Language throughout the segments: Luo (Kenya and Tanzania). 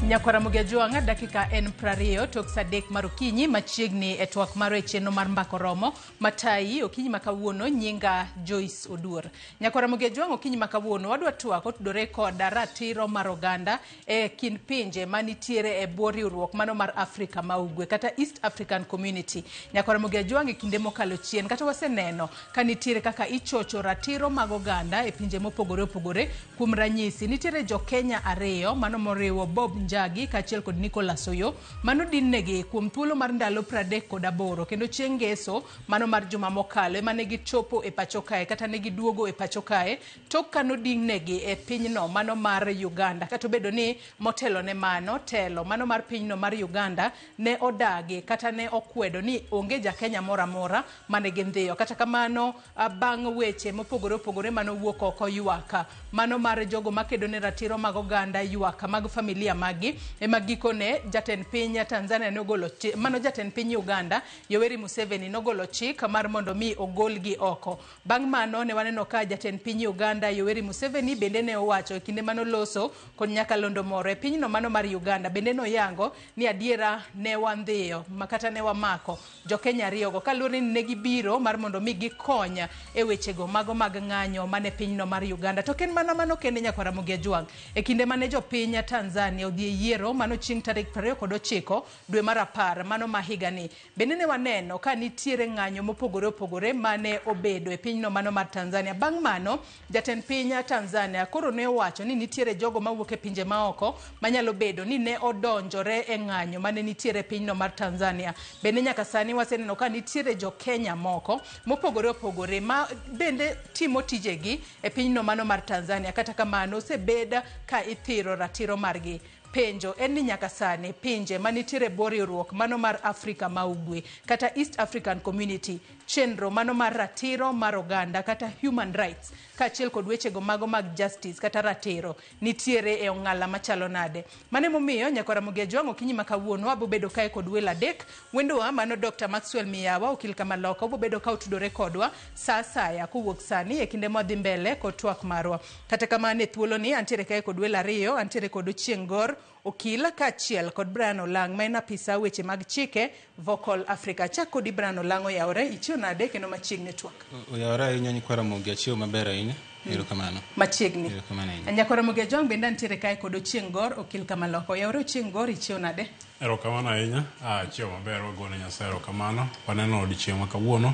Nyakwara Mugejuang' dakika en 20 tok sa 3 mar okinyi machiegni e twak marwa e chenro mar Mbaka Oromo matayi okinyi ma kawuono. Nyinga Joyce Oduor. Nyakwara Mugejuang', okinyi ma kawuono wadwa twak otudore kod ratiro mar oganda e kind pinje manitiere e bwo riwruok mano mar Afrika ma Ugwe kata East African Community. Nyakwara Mugejuang', e kinde mokalo chien kata waseneno ka nitiere kaka ichocho ratiro mag oganda e pinje mopogore opogore. Kuom ranyisi, nitiere jo Kenya ariyo mano moriwo Bob Njagi kaachiel kod Nicholas Oyo mano dinnegi kuom thuolo mar ndalo 38, kendo chieng' ngeso mano mar juma mokalo ema ne gichopo e pacho kae kata ne giduogo e pacho kae tok ka nodingnegi e pinyno mano mar Uganda. Kata obedo ni motelo ne mano, telo mano mar pinyno mar Uganda ne odagi kata ne okwedo ni onge ja Kenya moro amora mane gindhiyo. Kata kamano, bang' weche mopogore opogore manowuok oko, ywak mano mar jogo makedo ne ratiro mag oganda, ywak mag familia maggi, ema gikone jatend piny Tanzania nogolo, mano jatend piny Uganda Yoweri Museveni nogolo chik mar mondo mi ogolgi oko. Bang' mano ne waneno ka jatend piny Uganda Yoweri Museveni bende ne owacho e kinde manoloso kod nyakalondo moro e pinyno mano mar Uganda, bende noyango ni adiera ne wandhiyo kata ne wamako jo Kenya ariyogo kaluwore ni ne gibiro mar mondo mi gikony e wechego mago mag ng'anyo mane pinyno mar Uganda. To ok en mana mano kende, nyakwara Ramogi Ajwang', e kinde mane jopiny Tanzania odhi e yiero mano chieng' tarik 29 dwe mar 10 mano ma higani, bende ne waneno ka nitiere ng'anyo mopogore opogore mane obedo e pinyno mano mar Tanzania. Bang' mano, jatend piny Tanzania koro ne owacho ni nitiere jogo mawuok e pinje maoko manyalo bedo ni ne odonjore e ng'anyo mane nitiere e pinyno mar Tanzania. Bende nyaka sani waseneno ka nitiere jo Kenya moko mopogore opogore ma bende timo tijegi e pinyno mano mar Tanzania, kata kamano osebed ka ithiro ratiro margi. Penjo en ni nyaka sani pinje manitiere e bwo riwruok mano mar Afrika ma Ugwe kata East African Community, chenro mano mar ratiro mar oganda kata human rights kaachiel kod wechego mago mag justice kata ratiro nitiere e ong'ala machalo nade? Mano emomiyo, nyakwara Ramogi Ajwang', okinyi ma kawuono abobedo kae kod welo adek. Wendowa mano Dr. Maxwell Miyawa, okil Kamaloka, obobedo ka otudore kodwa sa asaya kowuok sani e kinde mwadhi mbele kod twak marwa. Kata kamano, e thuoloni antiere kae kod welo ariyo. Antiere kod Ochieng' Gor, okil, kaachiel kod Brian Olang' ma en apisa weche mag chike Vocal Africa. Chak kodi, Brian Olang', oyawore, ichiew nade kendo machiegni twak? Oyawore ahinya, nyikwa Ramogi, achiew maber ahinya. Erokamano. Machiegni. Erokamano ahinya. Nyakwara Ramogi Ajwang', bende antiere kae kod Ochieng' Gor, okil Kamaloka. Oyawore, Ochieng' Gor, ichiew nade? Erokamano ahinya. Achiew maber, wagone Nyasaye erokamano. Waneno odiechieng' ma kawuono.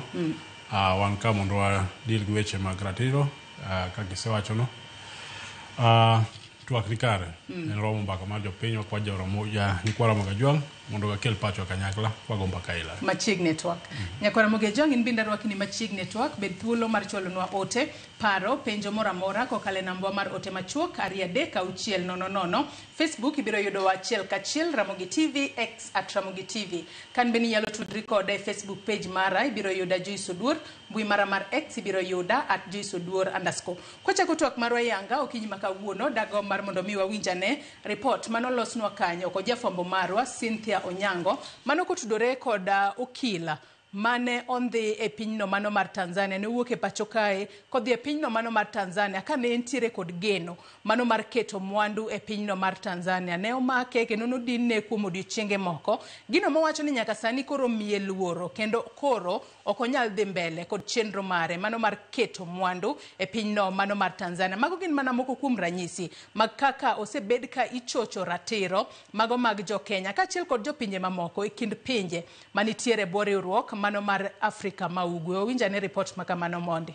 Wan ka mondo wa deal gi weche mag ratiro kaka isewachono. Twak ni kare. En romo mbaka mar jopiny, wakwa nyikwa Ramogi Ajwang' mondo wakel pachwa kanyakla wago mbaka ila. Machiegni twak. Nyakwara Ramogi Ajwang', in bende arwaki ni machiegni twak. Bed thuolo mar chwalonwa ote, paro, penjo moro amora kokalo e nambwa mar ote machuok 23600. Facebook ibiro yudowa achiel kachiel Ramogi TV, X @RamogiTV. Kan bende inyalo tudri koda e Facebook page mara, ibiro yuda Joyce Oduor. Mbui mara mar X ibiro yuda @JoyceOduor_. Kwachako twak marwa yanga okinyi ma kawuono, dagomb mar mondo mi wawinj ane report manolosnwa kanyo kod jafwambo marwa Cynthia Onyango mano kotudore kod okila mane ondhi e pinyno mano mar Tanzania. Ne owuok e pacho kae kodhi e pinyno mano mar Tanzania kane entiere kod geno mano mar keto mwandu e pinyno mar Tanzania. Ne omake kendo nodinne kuom odiochienge moko. Gino mowacho ni nyaka sani koro miye luoro kendo koro ok onyal dhi mbele kod chenro mare mano mar keto mwandu e pinyno mano mar Tanzania. Mago gin mana moko kuom ranyisi mag kaka osebed ka ichocho ratiro mago mag jo Kenya kaachiel kod jopinje mamoko e kind pinje manitiere e bwo riwruok mano mar Afrika ma Ugwe. Wawinj ane ripot ma kamano mondi.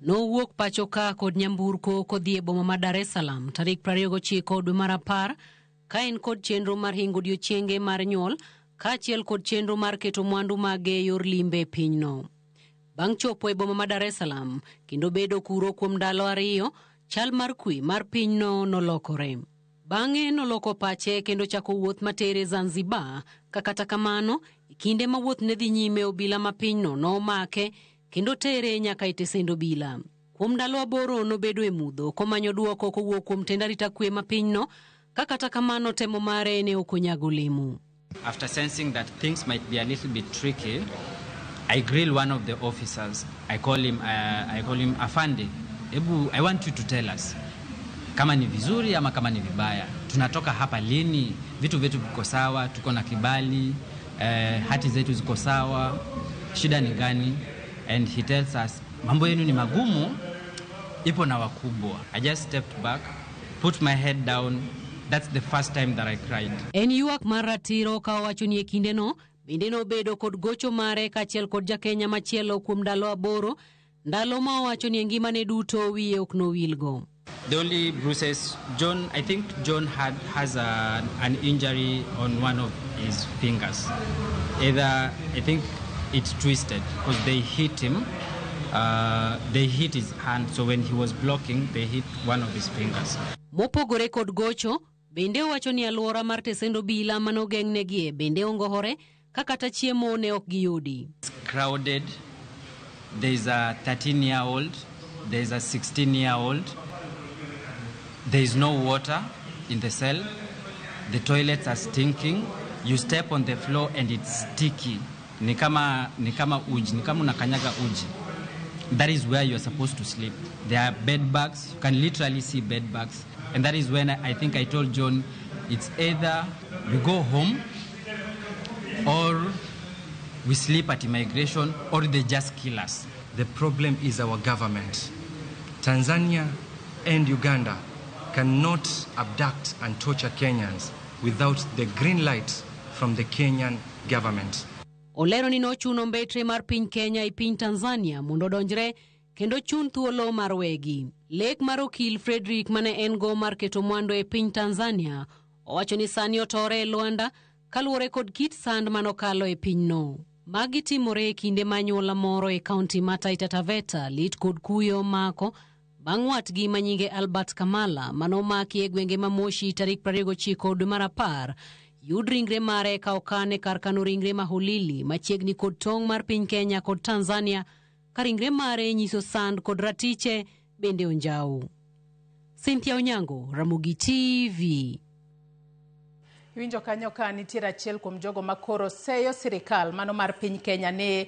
Nowuok pacho ka kod nyamburko kodhi e boma ma Dar es Salaam tarik 29 dwe mar 10 ka en kod chenro mar hingo odiochienge mar nyuol kaachiel kod chenro mar keto mwandu mage e yor limbe e pinyno. Bang' chopo e boma ma Dar es Salaam kendo bedo kuro kuom ndalo 2, chal mar kwe mar pinyno nolokore. Bang'e noloko pache kendo chako wuoth matere Zanzibar, ka kata kamano, e kinde ma wuoth ne dhi nyime, obila ma pinyno nomake kendo tere nyaka e tesend obila. Kuom ndalo 8 nobedo e mudho komanyo duoko kowuok kuom tend arita kwe ma pinyno, ka kata kamano temo mare ne ok onyago olemo. After sensing that things might be a little bit tricky, I grill one of the officers. I call him Afande. Ebu, I want you to tell us. Kama ni vizuri ama kama ni vibaya. Tunatoka hapa lini? Vitu vyetu viko sawa, tuko na kibali, hati zetu ziko sawa, shida ni gani? And he tells us, mambo yenu ni magumu, ipo na wakubwa. I just stepped back, put my head down. That's the first time that I cried. En ywak mar ratiro ka owacho ni e kindeno bende nobedo kod gocho mare kaachiel kod jakenya machielo kuom ndalo 8, ndalo ma owacho ni e ngimane duto wiye ok nowilgo. The only bruises, John, I think John has an injury on one of his fingers. Either, I think it's twisted because they hit him. They hit his hand, so when he was blocking, they hit one of his fingers. Mopogore kod gocho, bende owacho ni alwora mar tesend obila manogeng'negie bende ongohore ka kata chiemo ne ok giyudi. It's crowded. There's a 13-year-old, there's a 16-year-old. There is no water in the cell. The toilets are stinking. You step on the floor and it's sticky. Ni kama uji, ni kama unakanyaga uji. That is where you're supposed to sleep. There are bed bugs. You can literally see bed bugs. And that is when I think I told John, it's either we go home or we sleep at immigration or they just kill us. The problem is our government. Tanzania and Uganda cannot abduct and torture Kenyans without the green light from the Kenyan government. Olero ni nochuno mbetre mar piny Kenya e piny Tanzania mondo odonjre kendo chun thuolo mar wegi. Lek mar okil Frederick mane en go mar keto mwandu e piny Tanzania owacho ni sani otore e Luanda kaluwore kod kit sand manokalo e pinyno. Magi timore e kinde ma anyuola moro e kaunti ma Taita Taveta lit kod kuyo mako bang' watgi ma nyinge Albert Kamala manomaki e gwenge ma Moshi tarik 29 dwe mar 10 yud ringre mare ka okane kar kano ringre ma Holili machiegni kod tong' mar piny Kenya kod Tanzania ka ringre mare nyiso sand kod ratiche bende onjaw. Cynthia Onyango, Ramogi TV. Iwinjo kanyo ka nitiere achiel kuom jogo makoro seyo sirikal mano mar piny Kenya ni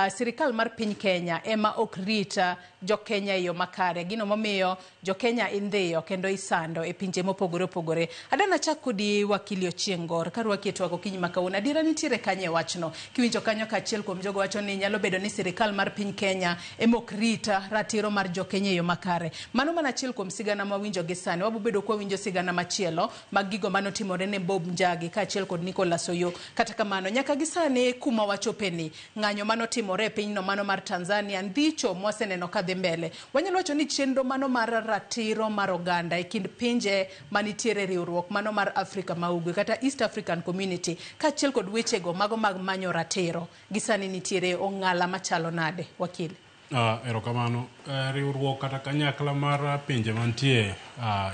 sirikal mar piny Kenya ema ok rit jo Kenya e yo makare. Gino momiyo jo Kenya indhiyo kendo isando e pinje mopogore opogore. Adana chak kodi wakili Ochieng' Gor karwaki e twak okinyi ma kawuono. Adiera nitiere kanye e wachno? Kiwinjo kanyo ka achiel kuom jogo wacho ni nyalo bedo ni sirikal mar piny Kenya ema ok rit ratiro mar jo Kenya e yo makare. Mano mana achiel kuom sigana mawinjo gi sani. Wabobedo kwa winjo sigana machielo mag gigo manotimore ne Bob Njagi kaachiel kod Nicholas Oyoo. Kata kamano nyaka gi sani kuma wachopeni ng'anyo manotimore e pinyno mano mar Tanzania, ndicho mwaseneno kadhi mbele, wanyalo wacho ni chenro mano mar ratiro mar oganda e kind pinje manitiere riwruok mano mar Afrika ma Ugwe kata East African Community kaachiel kod wechego mago mag manyo ratiro gi sani nitiere ong'ala machalo nade, wakili? Erokamano. Riwruok kata kanyakla mar pinje mantie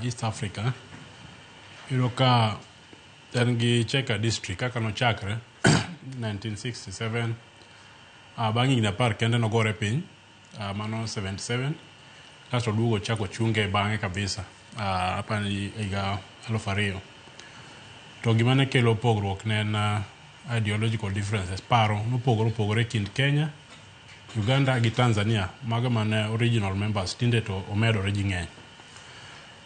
East Africa iyudo ka en gi Cheka District kaka nochakre 1967, bang' higni 10 kende nogore piny, mano 77, kasto oduogo ochako chunge bang'e kabisa apani higa 2000. To gima ne kelo pogruok ne en ideological differences, paro mopogore opogore kind Kenya, Uganda gi Tanzania, mago mane original members, tinde to omedore ji ng'eny.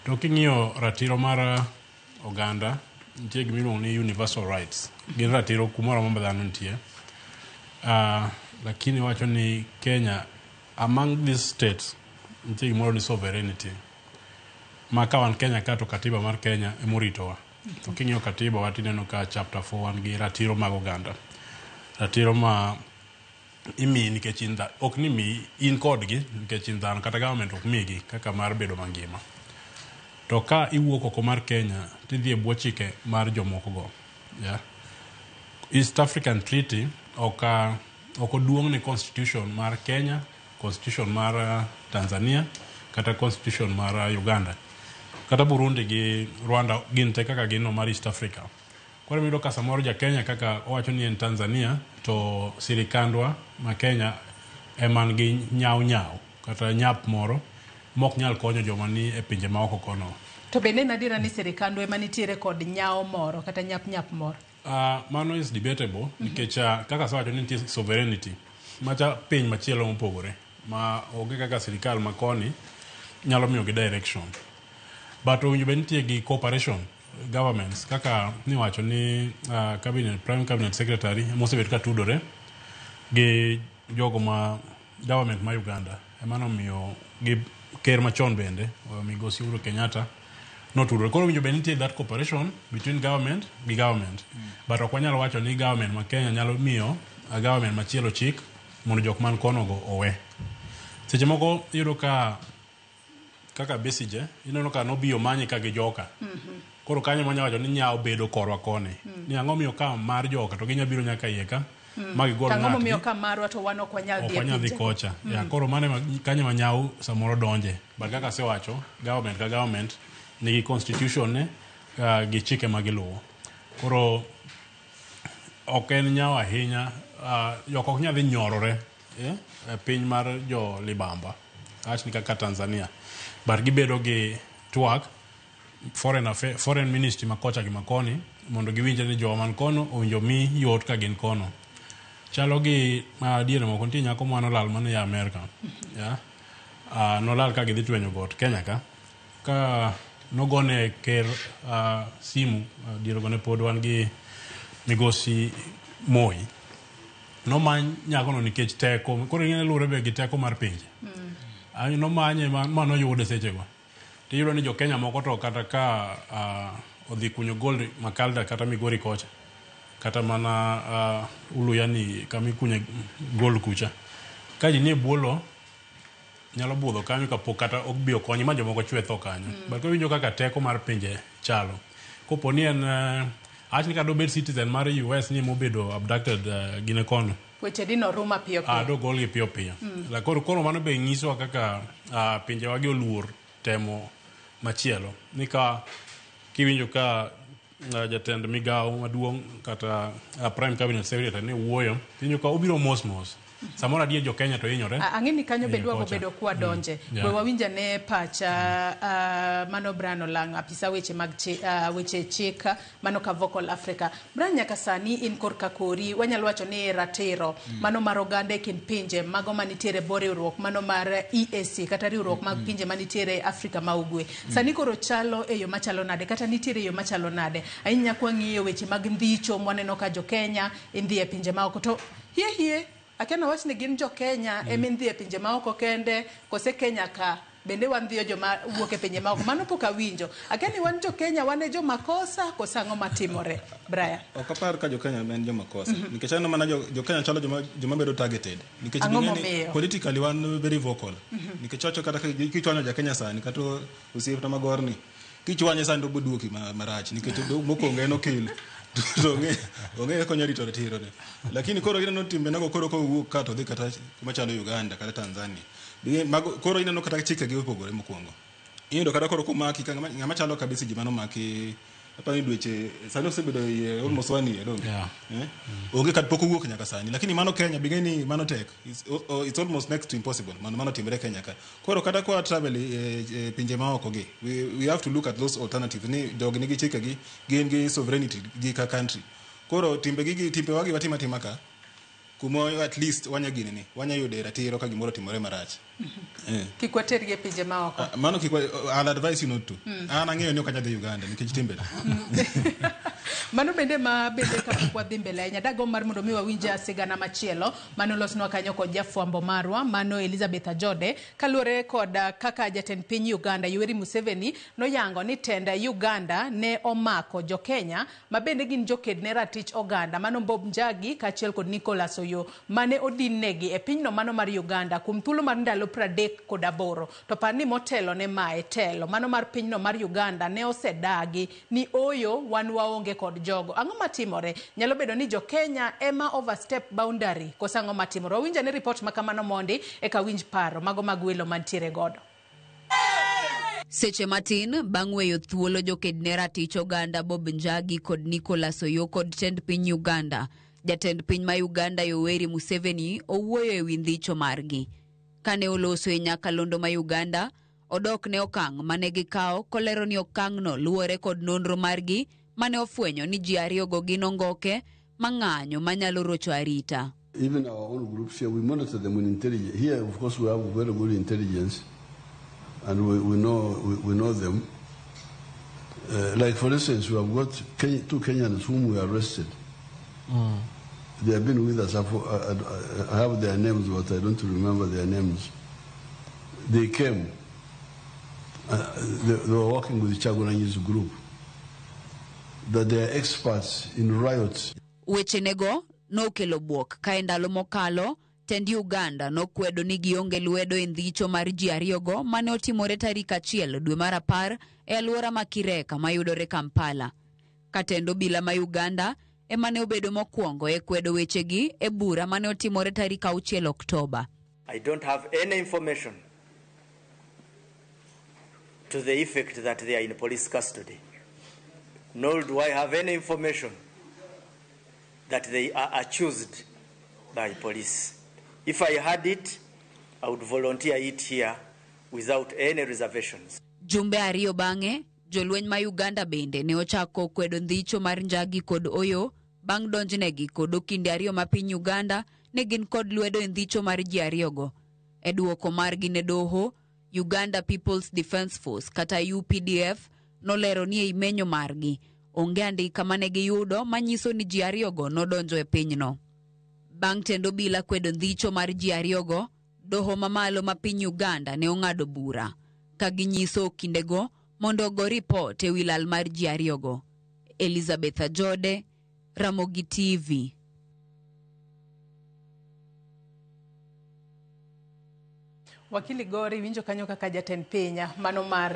To king'iyo ratiro mar oganda, nitie gima iluongo ni universal rights, gin ratiro kumoro amora ma dhano nitie. Lakini wacho ni Kenya among these states nitie gimoro ni sovereignty, ma ka wan Kenya ka to katiba mar Kenya emoritowa. To king'iyo katiba wa tineno ka chapter 4 wan gi ratiro mag oganda, ratiro ma imiyi nikech in ok ni miyi in kodgi nikech in dhano, kata government ok migi kaka mar bedo mangima. To ka iwuok oko mar Kenya tidhi e bwo chike mar jomoko go. Yeah. East African Treaty ok oduong' ne constitution mar Kenya, constitution mar Tanzania kata constitution mar Uganda kata Burundi gi Rwanda, gin te kaka gin no mar East Africa. Koro iyudo ka samoro ja Kenya kaka owacho ni en Tanzania to sirikandwa ma Kenya ema nigi nyau nyau kata nyap moro mok nyal konyo joma ni e pinje maoko kono. To bende en adiera ni sirikandwa ema nitiere kod nyao moro kata nyap nyap moro? Mano is debatable nikech kaka asewacho ni nitie sovereignty macha piny machielo mopogore ma onge kaka sirikal ma koni nyalo miyogi direction. But owinjo bed nitie gi cooperation governments kaka niwacho ni cabinet, prime cabinet secretary mosebet ka tudore gi jogo ma government ma Uganda ema nomiyo gi ker machon bende migosi Uhuru Kenyatta notudore. Koro owinjo bed nitie that cooperation between government gi government. But ok wanyal wacho ni government ma Kenya nyalo miyo a government machielo chik mondo jok man kono go owe. Seche moko iyudo ka kaka Besigye ineno ka nobi omanye ka gi joka. Koro kanyo mwanya wacho ni nyawo bedo korwa koni. Ni ang'o miyo ka mar joka to ginya biro nyaka iye ka ma gigol To ang'o ng'atgi. momiyo ka marwa to wan ok wanyal Ok dhi e wanyal dhi pinje? kocha. Ya, koro mano ema kanyo ema nyawo samoro donje. But kaka asewacho, government ka government nigi constitution ne gi chike ma giluwo. Koro ok en nyawo ahinya, jok ok nyal dhi nyorore e piny mar jo libamba. Awach ni kaka Tanzania. But gibedo gi twak foreign affair, foreign ministry ma kocha gi makoni mondo giwinjre ni jowa man kono owinjo mi yot ka gin kono. Chalo gi diere moko nitie nyako moro nolal mane ya Amerka. Yeah. Nolal ka gidhi twenyo got Kenya ka. Ka nogone ker simu diere go ne pod wan gi migosi Moi. Nomany nyakono nikech teko, koro ing'e ni luwore be gi teko mar pinje. Nomanye ma noyude sechego. Tiyudo ni jo Kenya moko to kata ka odhi kunyo gold Makalda kata Migori kocha, kata mana Uluyani kama ikunye gold kucha. Ka ji nie bwo lo, nyalo budho kanyo kapok kata ok bi okonyi ma jomoko chwe tho kanyo. But koro iwinjo kaka teko mar pinje chalo. Kopo ni en awach ni kata obed citizen mar US ni mobedo abducted gine kono. Weche dino rum mapiyo piyo. Dogolgi piyo piyo. La koro mano be nyisowa kaka pinjewagi oluor temo machielo. Ni ka kiwinjo ka jatend migawo maduong' kata prime cabinet secretary ne wuoyo, tiwinjo ka obiro mos mos. Samoro adier jo Kenya to hinyore. Ang'e ni kanyo be Iye dwago kocha. bedo kwa donje. Yeah. We wawinj ane pacha mano Brian Olang', apisa weche mag weche chik mano ka Vocal Africa. Brian, nyaka sani in korka kori, wanyalo wacho ni ratiro mano mar oganda e kind pinje mago manitiere bo riwruok mano mar EAC kata riwruok mag pinje manitiere Afrika ma Ugwe. Sani koro chalo e yo machalo nade kata nitiere e yo machalo nade? Ahinya kwang'iyo weche mag ndhicho mwaneno ka jo Kenya indhi e pinje maoko to hie hie akia wach ni gin jo Kenya ema indhi e pinje maoko kende kose Kenya ka bende wandhiyo joma wuok e pinje maoko mano pok awinjo akia ni wan jo Kenya wan e joma kosa koso ang'o matimore Brian? Ok apar ka jo Kenya en joma kosa. Nikech aneno mana jo Kenya chalo joma bedo targeted. Nikech Ang'o ging'e ni momiyo? politically wan very vocal. Nikech wacho kata kichwanyo ja Kenya sani kata osiepna magorni kichwanye sani to oboduoki marach nikech mokwongo en okil to ong'e kaka onya rito ratirone. Lakini koro ineno timbenego koro kowuok ka to dhi kata kuma chalo Uganda kata Tanzania. Mago, koro ineno kata chikegi opogore mokwongo. Iyudo kata koro komaki ka ng'ama chalo kabisa ji manomaki aparo ni dweche sani osebedo iye almost one year donge? Yeah. Onge kata pok owuok nyaka sani lakini mano Kenya bing'e ni mano tek it's almost next to impossible mano timre Kenya ka koro kata kwa travel e pinje maoko gi we have to look at those alternatives ni jogi nigi chikegi gin gi sovereignty gi ka country koro timbegi timbewagi watimo atima ka kuma at least wanya ginene wanya yude ratiro ka gimoro otimore marach. Kik watergi e pinje maoko. Mano kik I'll advise you not to. An ang'eyo ni ok anyal dhi Uganda nikech timbena. Mano bende ma bende kapok wadhi mbele ahinya dagomb mar mondo mi wawinj sigana machielo mano losnwa kanyo kod jafwambo marwa mano Elizabeth Ajode kaluwore kod kaka jatend piny Uganda Yoweri Museveni noyango ni tend Uganda ne omako jo Kenya ma bende gin joked ne ratich oganda mano Bob Njagi kaachiel kod Nicholas Oyo mane odin negi e pinyno mano mar Uganda kuom thuolo mar ndalo 38. To par ni motelo ne mae telo mano mar pinyno mar Uganda ne osedagi ni oyo wan waonge kod jogo. Ang'o matimore? Nyalo bedo ni jo Kenya ema overstep boundary koso ang'o matimore? Wawinj ane ripot ma kamano mondi eka winj paro mago mag welo mantiere godo. Seche matin bang' weyo thuolo joked ne ratich oganda Bob Njagi kod Nicholas Oyo kod tend piny Uganda, jatend piny ma Uganda Yoweri Museveni owuoyo ewi ndhicho margi. Kane oloso e nyakalondo ma Uganda, odok ne okang' mane gikawo kolero ni okang'no luwore kod nonro margi mane ofwenyo ni ji ariyogo gin ongoke mang'anyo manyalo rocho arita. Even our own groups here, we monitor them with intelligence. Here, of course, we have very good intelligence, and we know them. Like, for instance, we have got two Kenyans whom we arrested. They have been with us. I have their names, but I don't remember their names. They came. They were working with Kyagulanyi's group. That they are experts in riots. Wechenego nokelo bwok ka e ndalo mokalo tend Uganda nokwedo ni gionge lwedo e ndhicho mar ji ariyogo mane otimore tarik 1 dwe mar 10 e alwora ma Kireka mayudore Kampala. Katend obila ma Uganda ema ne obedo mokwongo e kwedo wechegi e bura mane otimore tarik 6 Oktoba. I don't have any information to the effect that they are in police custody. Nor do I have any information that they are accused by police. If I had it, I would volunteer it here without any reservations. Jumbe ariyo bang'e, jolweny ma Uganda bende ne ochako kwedo ndhicho mar Njagi kod Oyo bang' donjnegi kod okinde ariyo ma piny Uganda ne gin kod lwedo e ndhicho mar ji ariyogo. E duoko margi ne doho, Uganda People's Defence Force kata UPDF nolero ni ei menyo margi onge andika mane giyudo manyiso ni ji ariyogo nodonjo e pinyno. Bang' tend obila kwedo ndhicho mar ji ariyogo, doho mamalo ma piny Uganda ne ong'ado bura ka ginyiso okindego mondo ogo ripot ewi lal mar ji ariyogo. Elizabeth Ajode, Ramogi TV. Wakili Gori winjo kanyo kaka jatend piny mano mar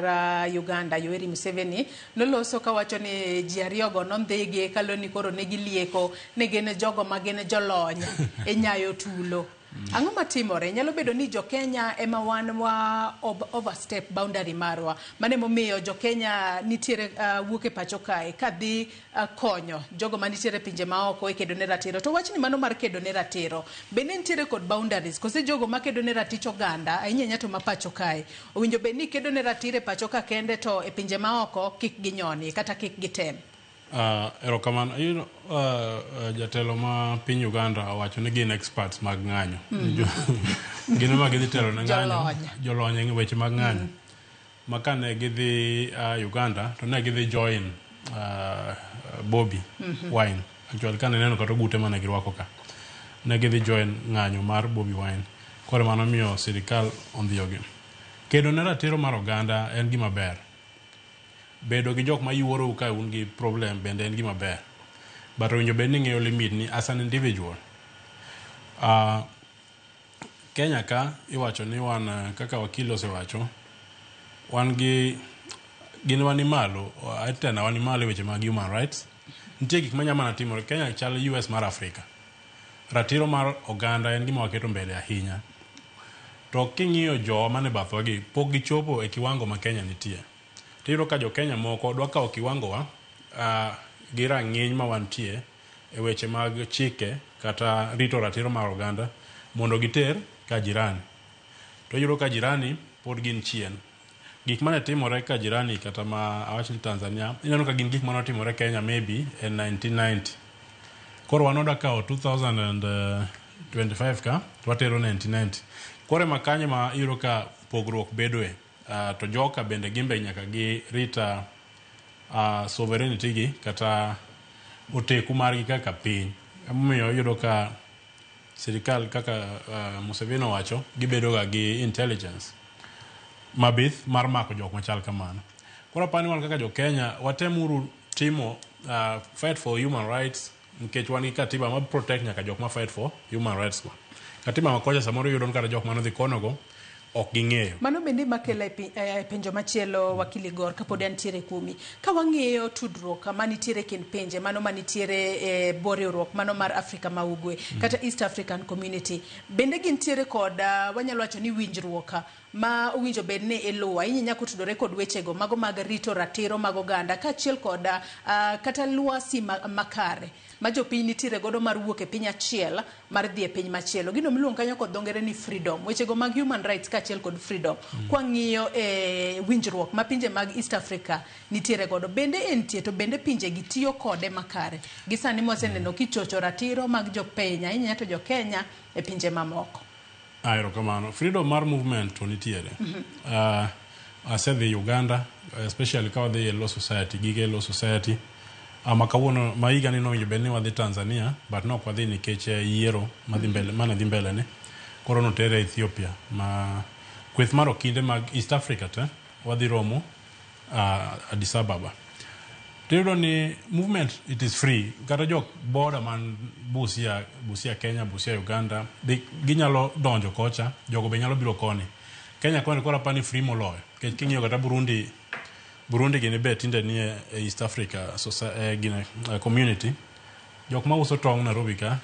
Uganda Yoweri Museveni noloso kawacho ni ji ariyogo nondhigi kalo ni koro ne gilieko ne gin jogo ma gin jolony e nyayo tulo. Ang'o matimore? Nyalo bedo ni jo Kenya ema wan wa overstep boundary marwa. Mano emomiyo jo Kenya nitiere wuok e pacho kae kadhi konyo jogo manitiere pinje maoko e kedo ne ratiro. To wachni mano mar kedo ne ratiro bende nitiere kod boundaries kose jogo makedo ne ratich oganda ahinya ahinya to ma pacho kae owinjo bed ni kedo ne ratiro e pacho ka kende to e pinje maoko kik ginyoni kata kik gitem. Erokamano. Jatelo ma piny Uganda owacho ni gin experts mag ng'anyo. Gin ema gidhi telo ne ng'anyo. Jolony e weche mag ng'anyo. Ma kane gidhi Uganda to ne gidhi join Bobi Wine. Actually kane neno kata ogute mane girwako ka. Ne gidhi join ng'anyo mar Bobi Wine. Koro mano miyo sirikal ondhiyogi. Kedo ne ratiro mar oganda en gima ber. Bedo gi jok ma yuorou ka un gi problem bende en gima ber. But owinjo bed ni ing'eyo limit ni as an individual. Kenya ka iwacho ni wan kaka wakil osewacho, wan gi gin wan ni malo, tena wan ni malo e weche mag human rights. Nitie gik manya mana timore. Kenya chal US mar Afrika. Ratiro mar oganda en gima waketo mbele ahinya. To king'iyo jowa mane bathwa gi, pok gichopo e kiwango ma Kenya nitie. Tiyudo ka jo Kenya moko dwa kawo kiwango wa gi rang'iny ma wantie e weche mag chike kata rito ratiro mar oganda mondo giter ka jirani. To iyudo ka jirani pod gin chien. Gik mane timore ka jirani kata ma awach ni Tanzania, ineno ka gin gik mane otimore Kenya maybe in 1990. Koro wan wadwa kawo 2025 ka, to watero 1990. Koro ema kanyo ma iyudo ka pogruok bedoe. To joka bende gimbe nyaka gi rita sovereignty gi kata oteku margi kaka piny. Emomiyo iyudo ka sirikal kaka Museveni owacho, gibedo ga gi intelligence mabith mar mako jok machal kamano. Koro apani wan kaka jo Kenya watemuru timo fight for human rights nikech wan gi katiba ma protect nyaka jok ma fight for human rights go. Katiba ma kocha samoro iyudo ni kata jok manodhi konogo ok ging'eyo. Mano bende makela e penjo machielo Wakili Gor kapod antiere kuomi. Ka wang'iyo tudruok manitiere kind pinje, mano manitiere e bwo riwruok mano mar Afrika ma Ugwe kata East African Community, bende gintiere kod wanyalo wacho ni winjruok ma owinjo bed ni iluwo ahinya ahinya kotudore kod wechego mago mag rito ratiro mag oganda kaachiel kod kata lwasi makare ma jopiny nitiere godo mar wuok e piny achiel mar dhi e piny machielo. Gino miluongo kanyo kod dho ngere ni freedom, wechego mag human rights kaachiel kod freedom. Kwang'iyo e winjruok ma pinje mag East Africa nitiere godo, bende entie to bende pinje gi tiyo kode makare. Gi sani mwaseneno kichocho ratiro mag jopiny ahinya to jo Kenya e pinje mamoko. Erokamano. Freedom mar movement to nitiere. Asedhi Uganda, especially ka wadhi e Law Society, gige Law Society. Ma kawuono, ma higa ni nowinjo bed ni wadhi Tanzania, but nok wadhi nikech yiero madhi mbele, mane dhi mbele ni. Koro notere Ethiopia, ma kweth mar okinde mag East Africa te, wadhi romo Addis Ababa. Tiyudo ni movement it is free. Kata jok border man Busia, Busia Kenya, Busia Uganda, ginyalo donjo kocha, jogo be nyalo biro koni. Kenya koni koro apani free moloyo. Nikech king'iyo kata Burundi, Burundi gini be tinde nie e East Africa gine, community. Jok ma uso tong' Nairobi ka,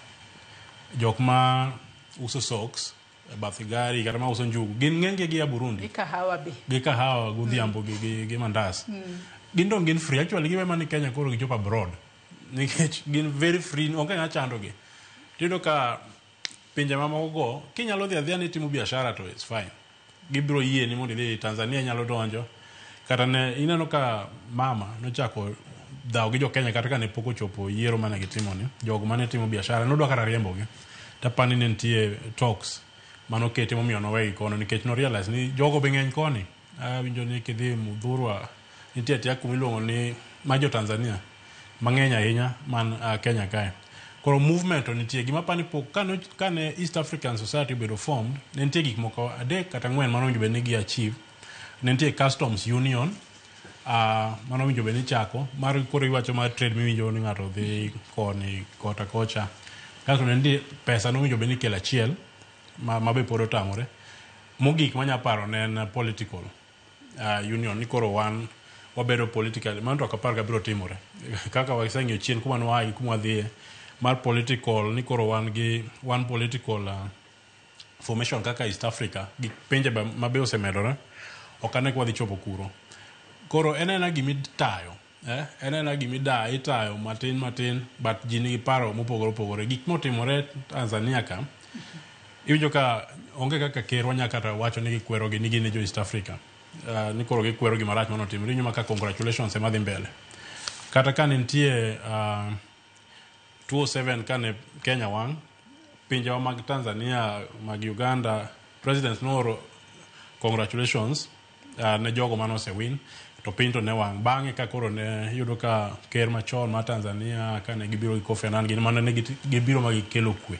jok ma uso socks e bath gari kata ma uso njugu, gin ng'eny gi gia Burundi. Gi kahawa be. Gi kahawa godhiambo gi mandas. Gin dong gin free. Actually giwe mana Kenya koro gichopo abroad. Nikech gin very free, onge ng'a chando gi. Tiyudo ka pinje mamoko go, kinyalo dhi adhiya ni itimo biashara to it's fine. Gibiro yie ni mondo idhi Tanzania nyalo donjo. Kata ne ineno ka mama nochako dhawo gi jo Kenya kata ka ne pok ochopo yiero mane gitimo ni, jogo mane timo biashara nodwa kata riembogi. Tapani ne nitie talks manoketi momiyo nowegi kono nikech no realize ni jogo be ng'eny koni. Awinjo ni kidhi Muthurwa nitie atia kuma iluongo ni ma jo Tanzania mang'eny ahinya man Kenya kae. Koro movement to nitie gima apani pok kane East African Society obedo formed, ne nitie gik moko 3 kata 4 mane owinjo bed ni gi achieve. Ne nitie Customs Union, mano owinjo bed ni chako mar koro iwacho mar trade miwinjo ni ng'ato dhi koni kota kocha. Kasto ne nitie pesa nowinjo bed ni kelo achiel ma be pod otamore. Mogik manya paro ne en political union ni koro wan wabedo political, mano to ok apar ka biro timore. Kaka waseng'iyo chien kuma nwae gi kuma wadhiye mar political ni koro wan gi one political formation kaka East Africa gi pinje ma be osemedore, ok ane ka wadhi chopo kuro. Koro en aena gimitayo, en aena gimida itayo matin matin, but ji nigi paro mopogore opogore. Gik motimore Tanzania ka, iwinjo ka onge kaka ker wanya kata wacho ni gikwero gi ni gin e jo East Africa. Ni koro gikwero gima rach manotimore. Iwinjo ma ka congratulations ema dhi mbele. Kata ka ne nitie 2007 kane Kenya wang', pinjewa mag Tanzania, mag Uganda, president nooro congratulations ne jogo mane osewin, to piny to ne wang'. Bang'e ka koro ne yudo ka ker machon mar Tanzania kane gibiro gi Kofi Annan, gin mane ne gibiro ma gikelo kwe.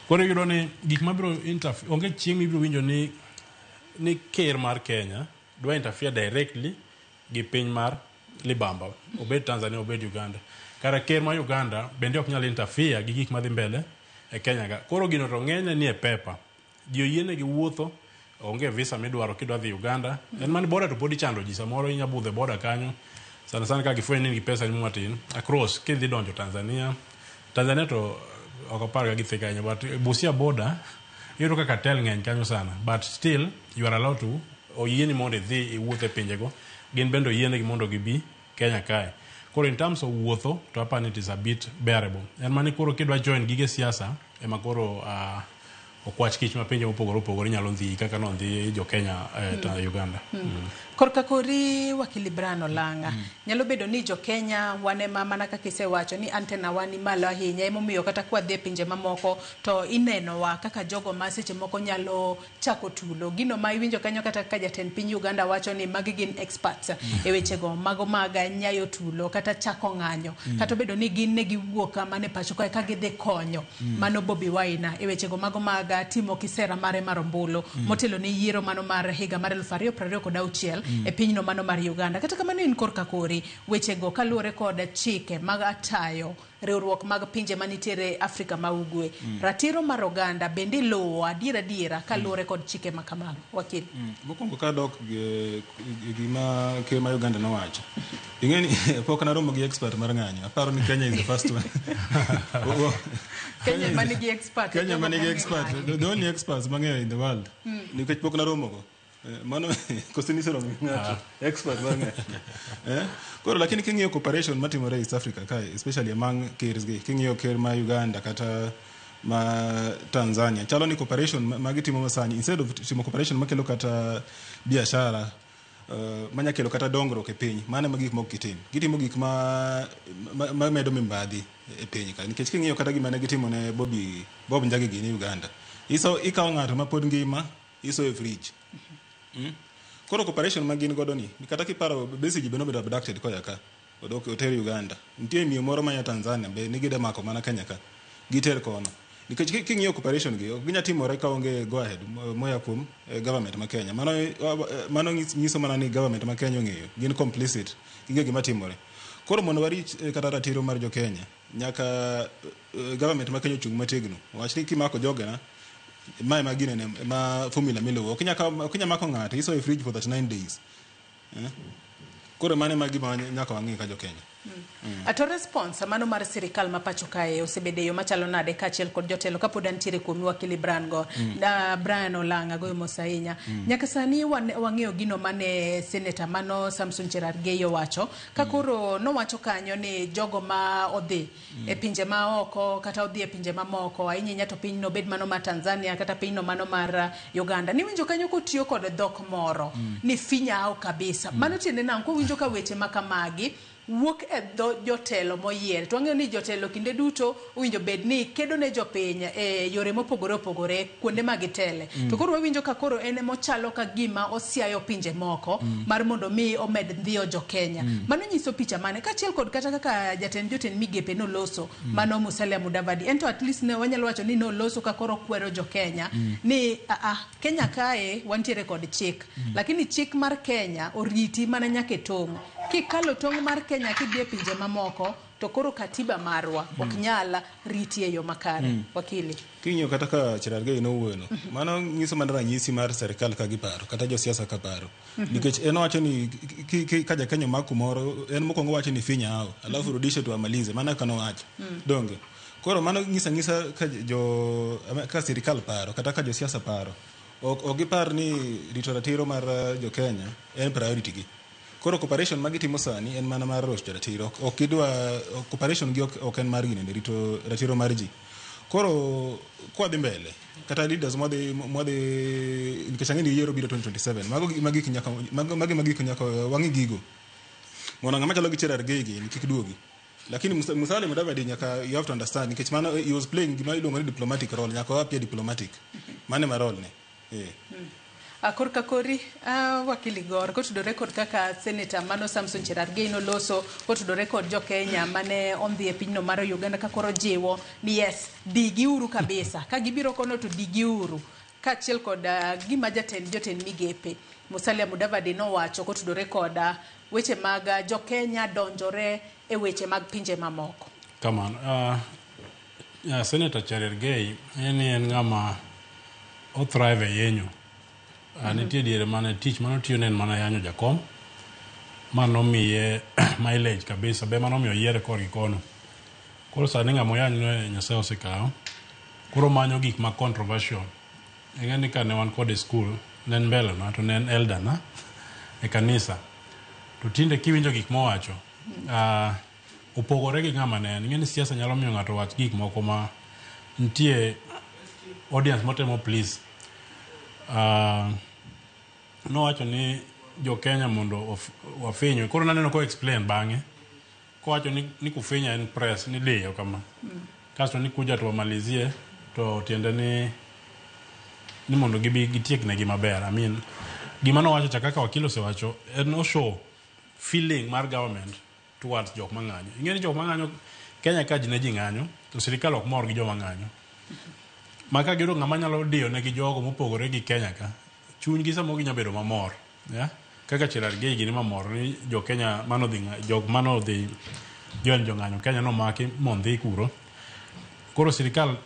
Koro iyudo ni gik mabiro interfere, onge chieng' mibiro winjo ni ker mar Kenya dwa interfere directly gi piny mar Libamba, obed Tanzania, obed Uganda. Kata ker mar Uganda bende ok nyal interfere gi gik madhi mbele e Kenya ka. Koro gino to ng'enyne ni e paper. Ji oyienegi wuotho, onge visa midwaro kidwa dhi Uganda. En mana border to pod ichando ji, samoro inya budho e border kanyo. Sana sana ka gifwenyo ni in gi pesa ni matin, across kidhi donjo Tanzania. Tanzania to ok apar ka githika ahinya, but Busia border iyudo ka cartel ng'eny kanyo sana. But still you are allowed to, oyieni mondo idhi iwuoth e pinjego. Gin bende oyienegi mondo gibi Kenya kae. Koro in terms of wuotho, to apani it is a bit bearable. En mani koro kidwa join gige siasa, ema koro okwach kich ma pinje mopogore opogore nyalo dhi kaka nodhi jo Kenya ta Uganda. Korka kori wakili Brian Olanga, nyalo bedo ni jo Kenya wan ema mana kaka isewacho ni antena wa ni malo ahinya, emomiyo kata kwadhi e pinje mamoko to inenowa kaka jogo ma seche moko nyalo chako tulo. Gino ma iwinjo kanyo kata ka jatend piny Uganda wacho ni magi gin experts e wechego mago mag nyayo tulo kata chako ng'anyo. Kata obedo ni gin ne giwuok mana e pacho kae ka gidhi konyo mano Bobi Wine e wechego mago mag timo kisera mare mar ombulu motelo ne yiero mano mar higa mar 2026 e pinyno mano mar Uganda. Kata kamano in korka kori wechego kaluwore kod chike mag atayo riwruok mag pinje manitiere Afrika ma Ugwe. Ratiro mar oganda bende iluwo adier adiera kaluwore kod chike ma kamago. Wakili. Mokwongo kadok gi gima ker mar Uganda nowacho. Ing'e ni pok naromo gi expert mar ng'anyo. Aparo ni Kenya is the first one. Kenya manigi expert. Kenya manigi expert. The only experts mang'eyo in the world. Nikech pok naromo go. Mano koso niseromo gi ng'ato. Expert mar ng'anyo. Koro lakini king'iyo cooperation matimore East Africa kae, especially among kers gi, king'iyo ker ma Uganda kata ma Tanzania, chalo ni cooperation ma gitimo masani, instead of timo cooperation makelo kata biashara, manya kelo kata dongruok e piny, mano ema gik moko gitim. Gitimo gik ma medo mibadhi e piny ka. Nikech king'iyo kata gima ne gitimo ne Bob Njagi gini Uganda, ikawo ng'ato ma pod ngima, isoyo e fridge. Koro cooperation ma gin godo ni, kata kiparo Besigye be nobedo abducted koya ka, odok oter Uganda. Nitie miyo moro maya Tanzania be nigide mako mana Kenya ka, giter kono. Nikech king'iyo cooperation gi, ok ginya timore ka onge go ahead moya kuom government ma Kenya. Mano, mano nyiso mana ni government ma Kenya ong'eyo, gin complicit, ging'eyo gima timore. Koro mondo warit kata ratiro mar jo Kenya, nyaka government ma Kenya ochung' motegno. Wach ni kimako jogena, mae ma ginene ma formula miluwo. Ok inya mako ng'ato, isoyo e fridge for 39 days. Eh? Koro mano ema gima nyaka wang'i ka jo Kenya. To response mano mar sirikal ma pacho kae osebedo e yo machalo nade kaachiel kod jotelo kapod antiere kuomi wakili Brian go da Brian Olanga goyo mos ahinya. Nyaka sani wang'eyo gino mane seneta mano Samson Cherargei owacho ka koro nowacho kanyo ni jogo ma odhi e pinje ma oko kata odhi e pinje mamoko ahinya ahinya to pinyno bed mano mar Tanzania kata pinyno mano mar Uganda niwinjo kanyo kotiyo kod dhok moro ni finyao kabisa. Mano tiende nang'o kowinjo ka weche ma kamagi wuok e dho jotelo moyier to wang'eyo ni jotelo kinde duto owinjo bed ni kedo ne jopiny e yore mopogore opogore kuonde ma gitele. To koro wawinjo ka koro en emochalo ka gima osiayo pinje moko mar mondo mi omed ndhiyo jo Kenya. Mano nyiso picha mane kaachiel kod kata kaka jatend jotend migepe noloso mano Musalia Mudavadi en to at least ne wanyalo wacho ni noloso ka koro kwero jo Kenya ni a Kenya kae wantiere kod chik lakini chik mar Kenya oriti mana nyaka e tong'. Kikalo tong' mar Kenya kidhi e pinje mamoko to koro katiba marwa ok nyal riti e yo makare. Wakili. King'iyo kata ka Cherargei nowuoyono, mano nyiso mana ranyisi mar serikal ka giparo, kata josiasa ka paro. Nikech en owacho ni ka ja Kenya omak kumoro, en mokwongo owacho ni finya hao, alafu rudishe tuwamalize, mano kaka nowacho. Donge? Koro mano nyiso ang'isa ka jo ka sirikal paro, kata ka josiasa paro. Ok gipar ni rito ratiro mar jo Kenya en priority gi. Koro cooperation ma gitimo sani en mana mar rocho ratiro. Ok gidwa cooperation gi ok en mar ginene rito ratiro mar ji. Koro kwadhi mbele kata leaders mwadhi nikech ang'e ni yiero biro 2027 mago magik nyaka mago magi magik nyaka wang'i gigo mondo ng'ama chalo gi Cherargei gini kik duogi. Lakini Musalia Mudavadi nyaka you have to understand nikech mano he was playing gima iluongo ni diplomatic role nyaka wa appear diplomatic. Mano ema role ne. Korka kori wakili Gor kotudore kod kaka seneta mano Samson Cherargei noloso kotudore kod jo Kenya mane ondhi e pinyno mar Uganda ka koro jiwo ni yes digiuru kabisa ka gibiro kono to digiuru kaachiel kod gima jatend jotend migepe Musalia Mudavadi nowacho kotudore kod weche mag jo Kenya donjore e weche mag pinje mamoko. Kamano. Senator Cherargei en ng'ama o thrive e yenyo. Nitie diere mane tich manotiyo ne en mana yanyo jakom manomiye mileage kabisa be manomiyo oyiere korgi kono. Koro sani ng'ama oyany Nyasaye osekawo. Koro manyo gik ma controversial. Ing'e ni kane wan kode e school ne en mbele na to ne en elder na e kanisa. To tinde kiwinjo gik mowacho opogore gi ng'ama ne en. Ing'e ni siasa nyalo miyo ng'ato wach gik moko ma nitie audience motemo please. Nowacho ni jo Kenya mondo wafinywe. Koro naneno ko explain bang'e. Kowacho ni kufinya en press ni diyo kama. Kasto ni kuja to wamalizie to tiende ni mondo gibi gitiek negi maber. I mean, gima nowacho cha kaka wakili osewacho en oshow feeling mar government towards jok mang'anyo. Ing'e ni jok mang'anyo Kenya ka ji ne ji ng'anyo to sirikal ok mor gi joma ng'anyo. Ma ka giyudo ng'ama nyalo diyo negi jogo mopogore gi Kenya ka, chunygi samoro ginya bedo mamor. Yeah? Kaka Cherargei gini mamor ni jo Kenya manodhi jok manodhi join jong'anyo Kenya nomaki mondhi kuro. Koro sirikal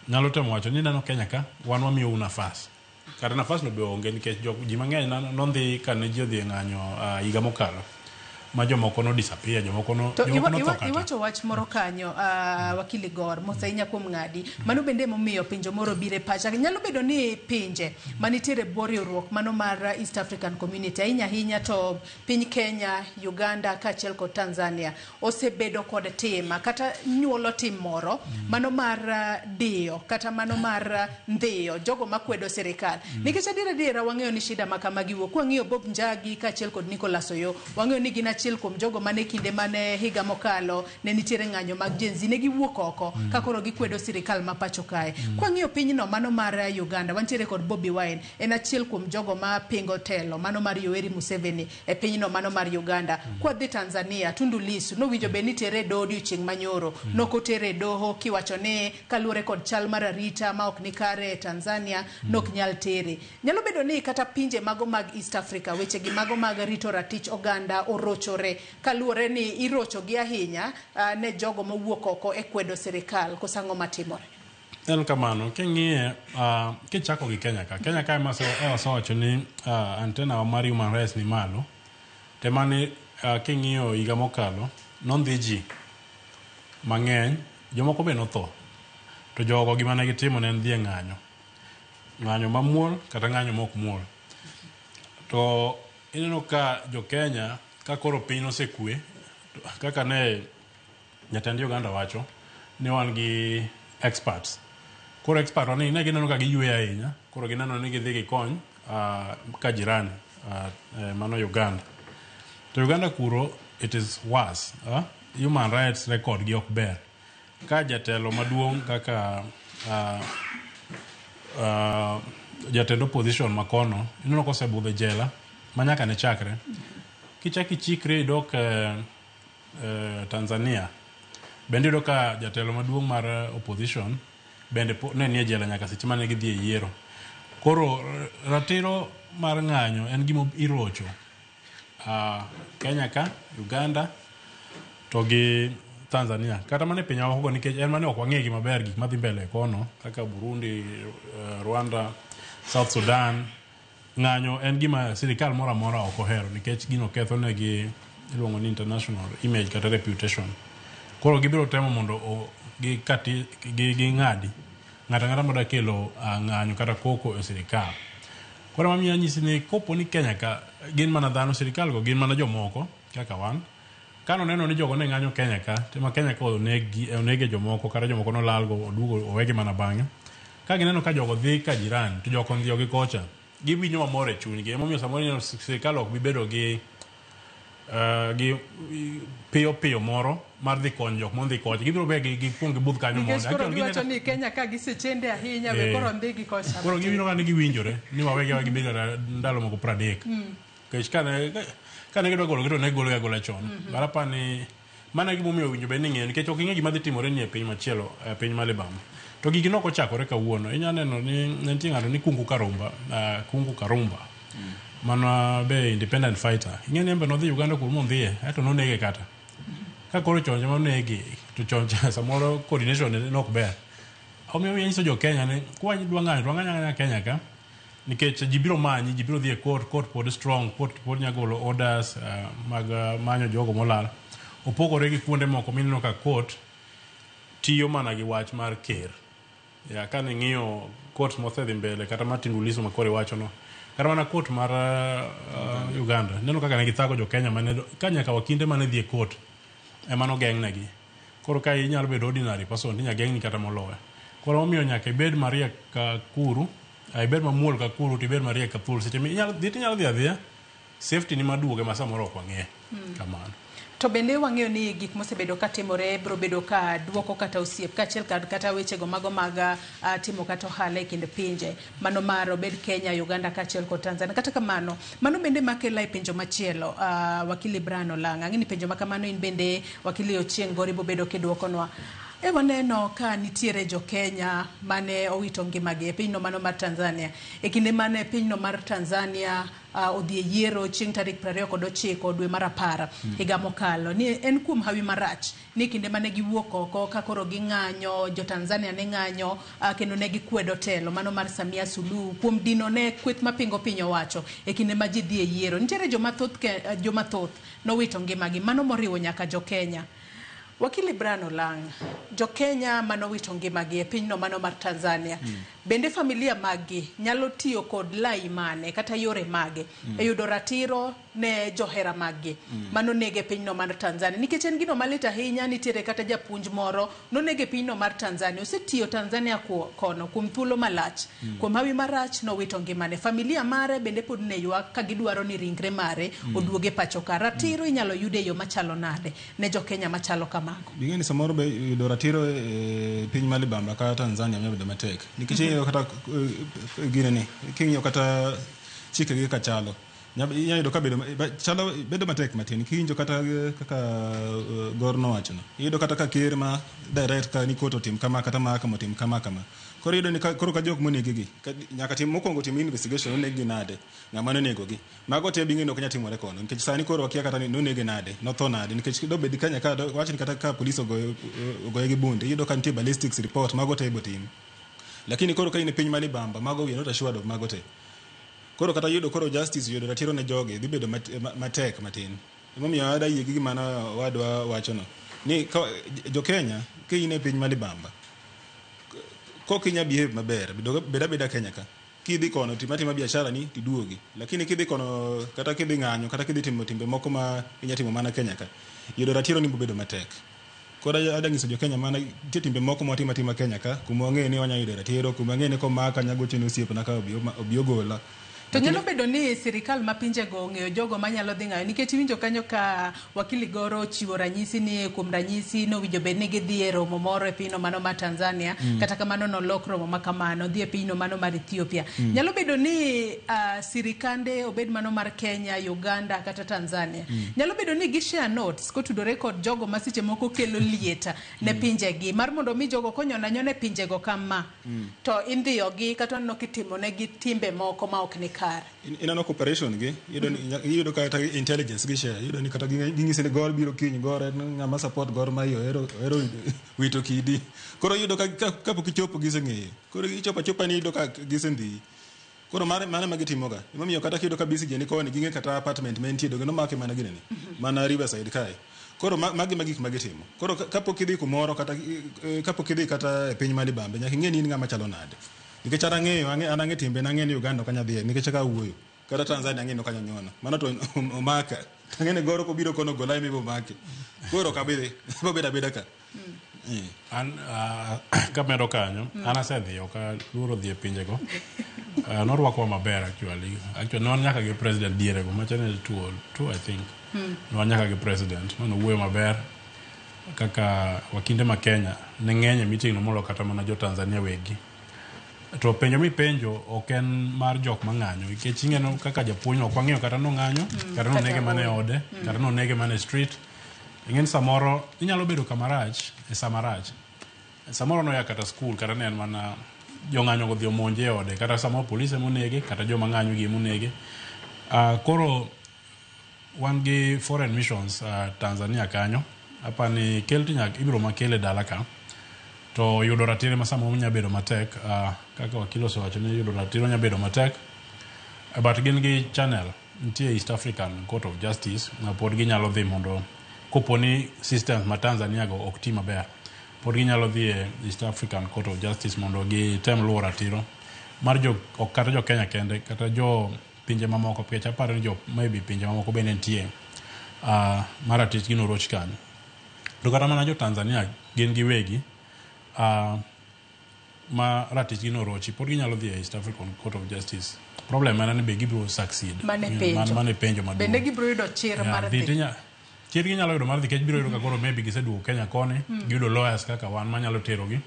nyalo temo wacho ni neno Kenya ka wan wamiyou nafas. Kata nafas no be onge nikech ji mang'eny nondhi kane ji odhi e ng'anyo higa mokalo ma jomoko no disappear, jomoko no To jomoko notho kata. Iwacho wach moro kanyo wakili Gor mos ahinya kuom ng'adi. Mano bende emomiyo penjo moro biro e pacha. Nyalo bedo ni pinje manitiere e bwo riwruok mano mar East African Community ahinya ahinya to piny Kenya, Uganda kaachiel kod Tanzania osebedo kod tim kata nyuolo tim moro mano mar diyo kata mano mar ndhiyo jogo makwedo sirikal. Nikech adier adiera wang'eyo ni shida ma kamagi wuok. Kwang'iyo Bob Njagi kaachiel kod Nicholas Oyo, wang'eyo ni gin achiel kuom jogo mane kinde mane higa mokalo ne nitiere ng'anyo mag Gen Z, ne giwuok oko ka koro gikwedo sirikal ma pacho kae. Kwang'iyo pinyno mano mar Uganda, wantiere kod Bobi Wine, en achiel kuom jogo ma pingo telo mano mar Yoweri Museveni e pinyno mano mar Uganda. Kwadhi Tanzania, Tundu Lissu nowinjo bed ni tere e doho odiochieng' manyoro, nokotere e doho kiwacho ni kaluwore kod chal mar arita ma ok ni kare e Tanzania nok nyal tere. Nyalo bedo ni kata pinje mago mag East Africa weche gi mago mag rito ratich oganda orochore kaluwore ni irocho gi ahinya ne jogo mowuok oko e kwedo sirikal. Koso ang'o matimore? En kamano, king'iye kichako gi Kenya ka, Kenya ka ema wasewacho ni antenna wa mar human rights ni malo. Te mane king'iyo higa mokalo, nondhi ji mang'eny, jomoko be notho. To jogo gima ne gitimo ne en dhi e ng'anyo. Ng'anyo mamuol kata ng'anyo mok muol. To ineno ka jo Kenya ka koro piny nosekwe, kaka ne jatend Uganda wacho ni wan gi experts. Koro expert ni ne gineno ka giyweyo ahinya, koro gineno ni gidhi gikony ka jirani mano Uganda. To Uganda kuro it is worse. Human rights record gi ok ber. Ka jatelo maduong' kaka jatend opposition makono ineno kosebudho e jela ma nyaka ne chakre. Kichak ichikri idok Tanzania, bende iyudo ka jatelo maduong' mar opposition bende ne nie jela nyaka seche mane gidhi e yiero. Koro ratiro mar ng'anyo en gima irocho Kenya ka, Uganda to gi Tanzania. Kata mana e pinje mamoko go nikech en mane ok wang'e gi maber gik madhi mbele kono kaka Burundi, Rwanda, South Sudan. Ng'anyo en gima sirikal moro amora ok ohero nikech gino ketho negi iluongo ni international image kata reputation. Koro gibiro temo mondo ging'adi ng'ato ang'ata madwa kelo ng'anyo kata koko e sirikal. Koro mamiyo anyisi ni kopo ni Kenya ka gin mana dhano, sirikal go gin mana jomoko kaka wan. Kano neno ni jogo ne ng'anyo Kenya ka, tema Kenya ka onege jomoko kata jomoko nolal go oduogo owegi mana bang'e. Ka gineno ka jogo dhi ka jirani to joko ondhiyo gi kocha, giwinjo mamor e chunygi. Emomiyo samoro ineno sirikal ok bi bedo gi piyo piyo moro mar dhi konyo jok mondhi kocha. Gibiro be gikuong gibudh kanyo mondo. Nikech koro giwacho ni Kenya ka gisechende ahinya we koro ndhi gi kocha. Koro giwinjo ka ni giwinjore ni wawegi aweya gibed kata ndalo moko 30. Nikech kane gidwa gologi to ne gologi agola chon. But apani mano e gimomiyo owinjo bed ni ing'eyo nikech ok ing'e gima dhi timore ni e piny machielo, e piny ma libamba. To gigi nok ochakore kawuono. Inya neno ni ne nitie ng'ato ni Kungu Karumba, Kungu Karumba. Mano be independent fighter. Ing'e ni en be nodhi Uganda kuro mondhiye, aeto nonege kata. Ka koro chon ema onege, to chon cha samoro coordination ne ok ber. Omiyo anyiso jo Kenya ni kwadwa ng'anyo to wang'any ang'anya Kenya ka. Nikech ji biro manyi, ji biro dhi e court, court pod strong, court pod nya golo orders mag manyo jogo molal. Opogore gi kuonde moko mineno ka court tiyo mana gi wach mar ker. Ya kane ing'iyo court mosedhi mbele kata mar Tundu Lissu ma koro iwacho no, kata mana court mar Uganda, ineno kaka ne githago jo Kenya mane ka nyaka wakinde mane dhi e court ema nogeng'negi. Koro ka inyalo bedo ordinary person tinya geng'ni kata moloyo. Koro omiyo nyaka ibed mariek ka kuru, ibed mamuol ka kuru to ibed mariek ka thuol. Seche minyalo dhi tinyalo dhi adhiya, safety ni maduoge ma samoro ok wang'e. Kamano. To bende wang'eyo ni gik mosebedo ka timore biro bedo ka duoko kata osiep kaachiel kata wechego mago mag timo kata ohala e kind pinje mano mar obed Kenya, Uganda kaachiel kod Tanzania. Kata kamano, mano bende makela e penjo machielo, Wakili Brian Olanga. Ang'e ni penjo ma kamano in bende Wakili Ochieng' Gori bobedo kiduokonwa. E waneno ka nitiere jo Kenya mane owito ngimagi e pinyno mano mar Tanzania. E kinde mane pinyno mar Tanzania odhi e yiero chieng' tarik 29 dwe mar 10 higa mokalo. Ni en kuom hawi marach ni kinde mane giwuok oko ka koro ging'anyo, jo Tanzania ne ng'anyo kendo ne gikwedo telo mano mar Samia Suluhu kuom dino ne kweth mapingo piny owacho e kinde ma ji dhi e yiero. Nitiere joma thoth nowito ngimagi, mano moriwo nyaka jo Kenya. Wakili Brian Olang', jo Kenya manowito ngimagi e pinyno mano mar Tanzania, bende familia maggi nyalo tiyo kod lai mane kata yore mage e yudo ratiro ne johera maggi manonege pinyno mar Tanzania, nikech en gino malit ahinya. Nitiere kata japuonj moro nonege pinyno mar Tanzania, osetiyo Tanzania kono kuom thuolo malach. Kuom hawi marach nowito ngimane. Familia mare bende pod ne ywak ka gidwaro ni ringre mare oduoge pacho ka. Ratiro inyalo yude e yo machalo nade ne jokenya machalo kamago? Ing'e ni samoro be yudo ratiro e piny ma libamba ka Tanzania nyalo bedo matek nikech ing'iyo kata gine ni king'iyo kata chikegi kaka chalo, inyalo yudo ka bedo chalo bedo matek matin. Kiwinjo kata kaka Gor nowachono, iyudo kata ka ker ma direct ka ni court otim kama kata mahakama otim kama kama. Koro iyudo ni koro ka jok monegi gi nyaka tim mokwongo tim investigation, oneg gi nade, ng'ama nonego gi, mago te bing'e ni ok nyal timore kono, nikech sani koro wakia kata ni nonege nade, notho nade, nikech dobed Kenya ka wach ni kata ka polis ogoye ogoye gi bunde, iyudo ka nitie ballistics report, mago te ibo tim. Lakini koro ka in e piny ma libamba, mago we are not assured of mago te. Koro kata yudo koro justice, yudo ratiro ne jogi dhi bedo matek matin. Emomiyo ada yie gi gima wadwa wachono ni ka jo Kenya, ka in e piny ma libamba, kok inya behave maber, bed abeda Kenya ka. Kidhi kono, tim atima biashara ni tiduogi, lakini kidhi kono, kata kidhi ng'anyo, kata kidhi timo timbe moko ma inya timo mana Kenya ka, yudo ratiro ni bedo matek. Koro ada nyiso jo Kenya mana nitie timbe moko ma watimo atima Kenya ka, kuma wang'eyo ni wanya yudo ratiro, kuma wang'eyo ni komaka anya gocho ne osiepna ka obi ogola. To nyalo bedo ni sirikal ma pinjego ong'eyo jogo manyalo dhi ng'ayo, nikech iwinjo kanyo ka wakili Goro ochiwo ranyisi ni kuom ranyisi nowinjo bed ni gidhi e romo moro e pinyno mano mar Tanzania, kata kamano nolok romo ma kamano dhi e pinyno mano mar Ethiopia. Nyalo bedo ni sirikande obed mano mar Kenya, Uganda kata Tanzania, nyalo bedo ni gi share notes kotudore kod jogo ma seche moko kelo liet ne pinjegi, mar mondo mi jogo konyona nyona e pinjego kama to indhiyogi kata waneno kitimonegi timbe moko ma ok ni kare. Ineno cooperation gi, iyudo ni iyudo kata intelligence gi share, iyudo ni kata ging'isi ni Gor biro kiny, Gor en ng'ama support Gor Mahia, ohero wito kidi. Koro iyudo ka kapok ichopo giseng'eyo. Koro ichopo achopa ni iyudo ka gisendhiyi. Koro mano ema gitimoga. Emomiyo kata kiyudo ka Besigye ni koni, ging'e kata apartment ma entie, donge nomake mana ginene, mana Riverside kae. Koro magi ma gik ma gitimo. Koro kapok idhi kumoro kata kapok idhi kata e piny ma libambe, nyaka ing'e ni in ng'ama chalo nade. Nikech an ang'eyo, an ang'e timbe ang'e ni Uganda ok anyal dhiye nikech kaka awuoyo. Kata Tanzania ang'e ni ok anyal nyono. Mano to omaka. Ang'e ni Goro kobiro kono gola ema ibo make. Koro ok abi dhi. Abo bedo abeda ka. An kamedo kanyo, an asedhi, ok aluoro dhi e pinjego. Norwakowa maber actually. Actually, ne wan nyaka gi president dierego, macha ne tuo, tuo I think. Ne wan nyaka gi president, manowuoyo maber kaka wakinde ma Kenya ne ng'eny e meeting no molo kata mana jo Tanzania wegi. To penjo mipenjo ok en mar jok mang'anyo, nikech ing'eno kaka japuonj ok wang'eyo kata nong'anyo, kata nonege mana e ode, kata nonege mana e street. Ing'e ni samoro inyalo bedo kamarach e sama rach. Samoro noya kata school, kata ne en mana jong'anyo go odhi omonje e ode, kata samoro polise emonege, kata joma ng'anyo gi emonege. Koro wan gi foreign missions Tanzania kanyo. Apani kel to ibiro makele dala ka. To yudo ratiro ma samoro nyalo bedo matek, kaka wakil osewacho ni yudo ratiro nyalo bedo matek. But gin gi channel, nitie East African Court of Justice ma pod ginyalo dhi mondo kopo ni systems ma Tanzania go ok ti maber, pod ginyalo dhi e East African Court of Justice mondo gitem luwo ratiro mar jo, ok kata jo Kenya kende, kata jo pinje mamoko, nikech aparo ni jo maybe pinje mamoko bende nitie ma ratichgi noroch kanyo. To kata mana jo Tanzania gin giwegi ma ratichgi norochi pod ginyalo dhi e East African Court of Justice. Problem en ni be gibiro succeed. Mane penjo. Mane penjo maduong'. Bende gibiro yudo chir mar dhi dhi? Chir ginyalo yudo mar dhi, nikech biro yudo ka koro maybe giseduogo Kenya koni, giyudo lawyers kaka wan manyalo terogi.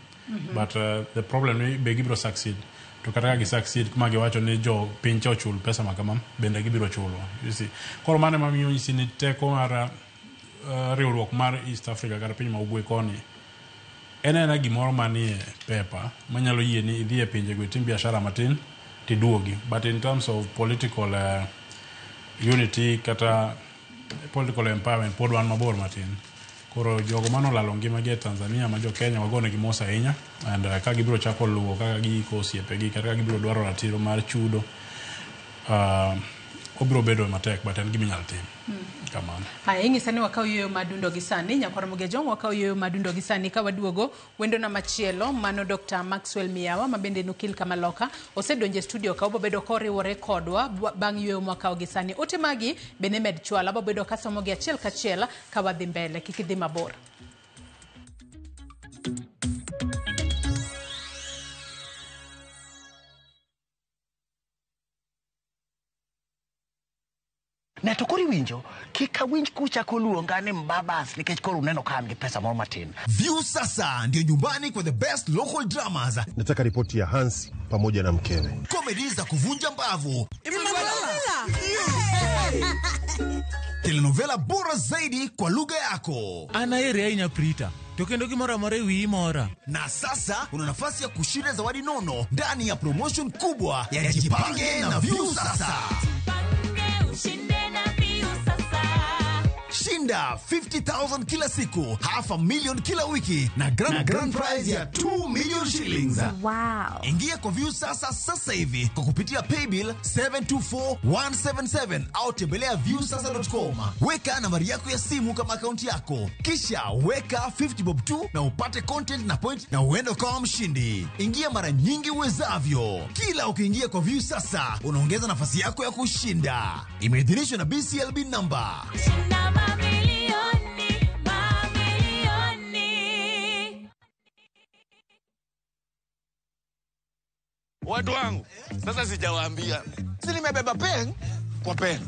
But the problem ni be gibiro succeed. To kata ka gi succeed ma giwacho ni jo piny cha ochul pesa ma kama, bende gibiro chulo. You see. Koro mano ema miyo nyisi ni teko mar riwruok mar East Africa kata piny ma ugwe koni en ena gimoro manie paper manyalo yie ni idhi e pinjego itim biashara matin tiduogi. But in terms of political unity kata political empowerment pod wan mabor matin. Koro jogo manolalo ngimagi e Tanzania ma jo Kenya wagonegi mos ahinya, and ka gibiro chako luwo kaka giiko osiepegi kata ka gibiro dwaro ratiro mar chudo, Obiro bedo matek, but en gima inyalo tim. Kamano. Haya, ing'isa ni wakaw yueyo madundo gi sani, nyakwar Ramogi Ajwang', wakaw yueyo madundo gi sani ka waduogo wendona machielo mano Dr. Maxwell Miyawa ma bende en okil kamaloka osedonjo e studio ka obobedo koriwore kodwa bang' yueyo mwakawo gi sani. Ote magi bende med chwalo, abobedo kasomogi achiel kachiel ka wadhi mbele, kik idhi mabor. Ne to koro iwinjo, kik awinj kuchako luonga ni mbabas nikech koro uneno ka an gi pesa moro matin. View sasa ndio nyumbani kwa the best local dramas. Nataka ripoti ya Hans pamoja na mkewe. Comedy za kuvunja mbavu. Telenovela bora zaidi kwa lugha yako. An aheri ahinya Prita. To kendo gimoro amora e wiyi mora. Na sasa una nafasi ya kushinda zawadi nono ndani ya promotion kubwa ya Jipange na View Sasa. Shinda 50,000 kila siku, half a million kila wiki na grand prize ya 2 million shillings. Wow. Ingia kwa View Sasa sasa hivi kwa kupitia paybill 724177 au tembelea viewsasa.com. Weka nambari yako ya simu kama akaunti yako, kisha weka 50 bob tu na upate content na point na uende ukawa mshindi. Ingia mara nyingi uwezavyo. Kila ukiingia kwa View Sasa unaongeza nafasi yako ya kushinda. Imeidhinishwa na BCLB number. Shinda mamilioni, mamilioni. Watu wangu, sasa sijawaambia. Si nimebeba pen kwa pen.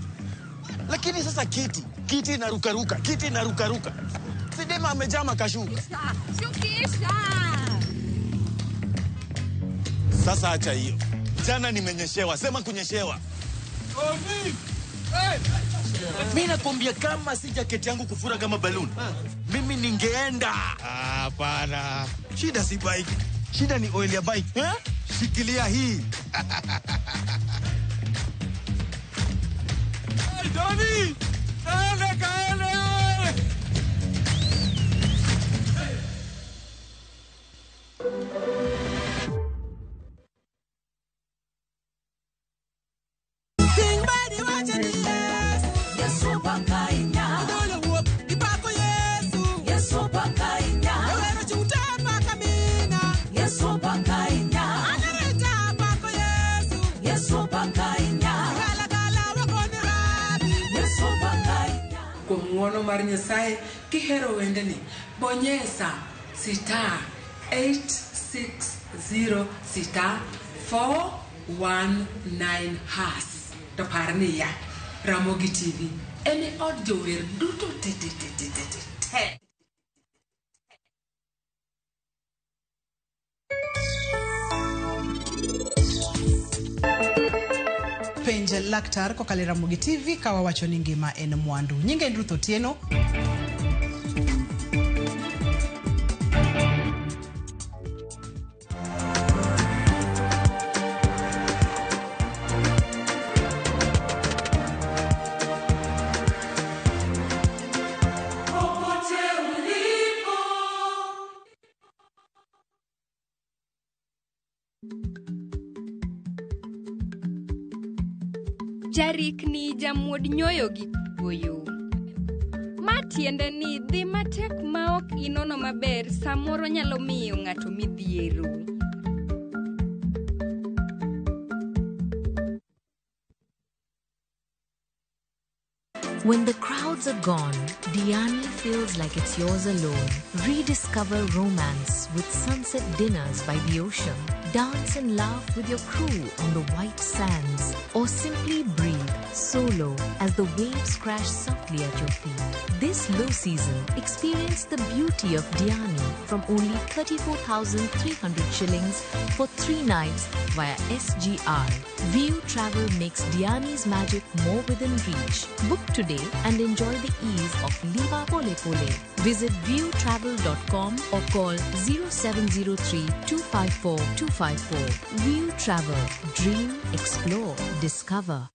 Lakini sasa kiti inarukaruka, kiti inarukaruka. Si dema amejaa makashuka. Shukisha. Sasa acha hiyo. Jana nimenyeshewa, sema kunyeshewa. Mimi nakwambia kama si jaketi yangu kufura kama balloon, mimi ningeenda. Hapana. Shida si bike. Shida ni oil ya bike. Eh? Shikilia hii. Hey, Johnny! Kaele, kaele! Kuom ng'wono mar Nyasaye kihero wendni, bonyesa star 860 star 419 hash. To par niya, Ramogi TV en e od jower duto te te te te te te. Penj laktar kokalo e Ramogi TV ka wawacho ni ngima en mwandu. Nyinga en Ruth Otieno. Popote ulipo. Jarikni jamuod nyoyo gi kuoyo. Ma tiende ni dhi matek ma ok inono maber samoro nyalo miyo ng'ato midhiero. When the crowds are gone, Diani feels like it's yours alone. Rediscover romance with sunset dinners by the ocean. Dance and laugh with your crew on the white sands. Or simply breathe solo as the waves crash softly at your feet. This low season, experience the beauty of Diani from only 34,300 shillings for 3 nights via SGR. View Travel makes Diani's magic more within reach. Book today and enjoy the ease of Liva Pole Pole. Visit viewtravel.com or call 0703 254 254. View Travel. Dream, explore, discover.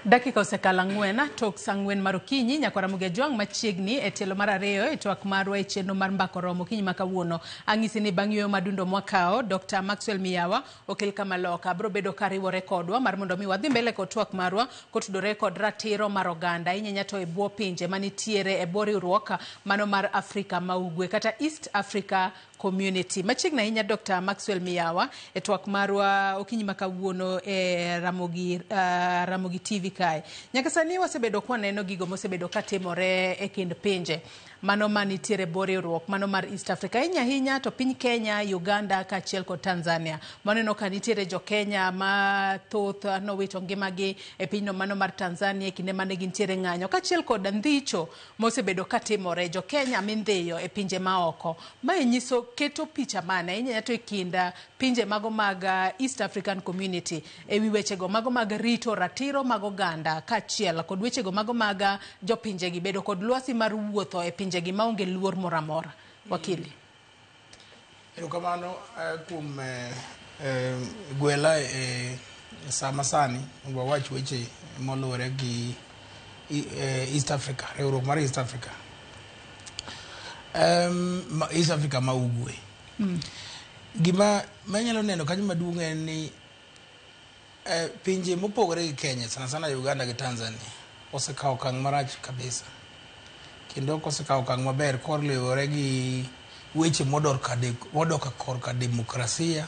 Dakika osekalo 4 tok saa 4 mar okinyi. Nyakwara Ramogi Ajwang' machiegni e tielo mar 2 e twak marwa e chenro mar Mbaka Oromo okinyi ma kawuono. Ang'isi ni bang' yueyo madundo mwakawo, Dr. Maxwell Miyawa okel kamaloka biro bedo kariwore kodwa mar mondo mi wadhi mbele kod twak marwa kotudore kod ratiro mar oganda ahinya to e bwo pinje manitiere e bwo riwruok mano mar Afrika ma Ugwe kata East Africa Community. Machiegni ahinya Dr. Maxwell Miyawa e twak marwa okinyi ma kawuono e Ramogi TV kae. Nyaka sani wasebedo kwaneno gigo mosebedo katimore e kind pinje mano manitiere bwo riwruok mano mar East Africa ahinya ahinya to piny Kenya, Uganda kaachiel kod Tanzania. Waneno ka nitiere jo Kenya mathoth nowito ngimagi e pinyno mano mar Tanzania e kinde mane gintiere ng'anyo kaachiel kod ndhicho mosebedo katimore jo Kenya mindhiyo e pinje maoko. Mae nyiso keto picha mane ahinya to e kind pinje mago mag East African Community e wi wechego mago mag rito ratiro mag oganda kaachiel kod wechego mago mag jopinjegi bedo kod lwasi mar wuotho e pinjegi maonge luor moro amora. Wakili. Erokamano kuom gwela e sama sani mondo wawach weche moluwore gi East Africa, riwruok mar East Africa. East Africa ma Ugwe. Gima manyalo neno kanyo maduong' en ni pinje mopogore gi Kenya, sana sana Uganda gi Tanzania, osekawo okang' marach kabisa. Kendo ok osekawo okang' maber koluwore gi weche modok korka demokrasia,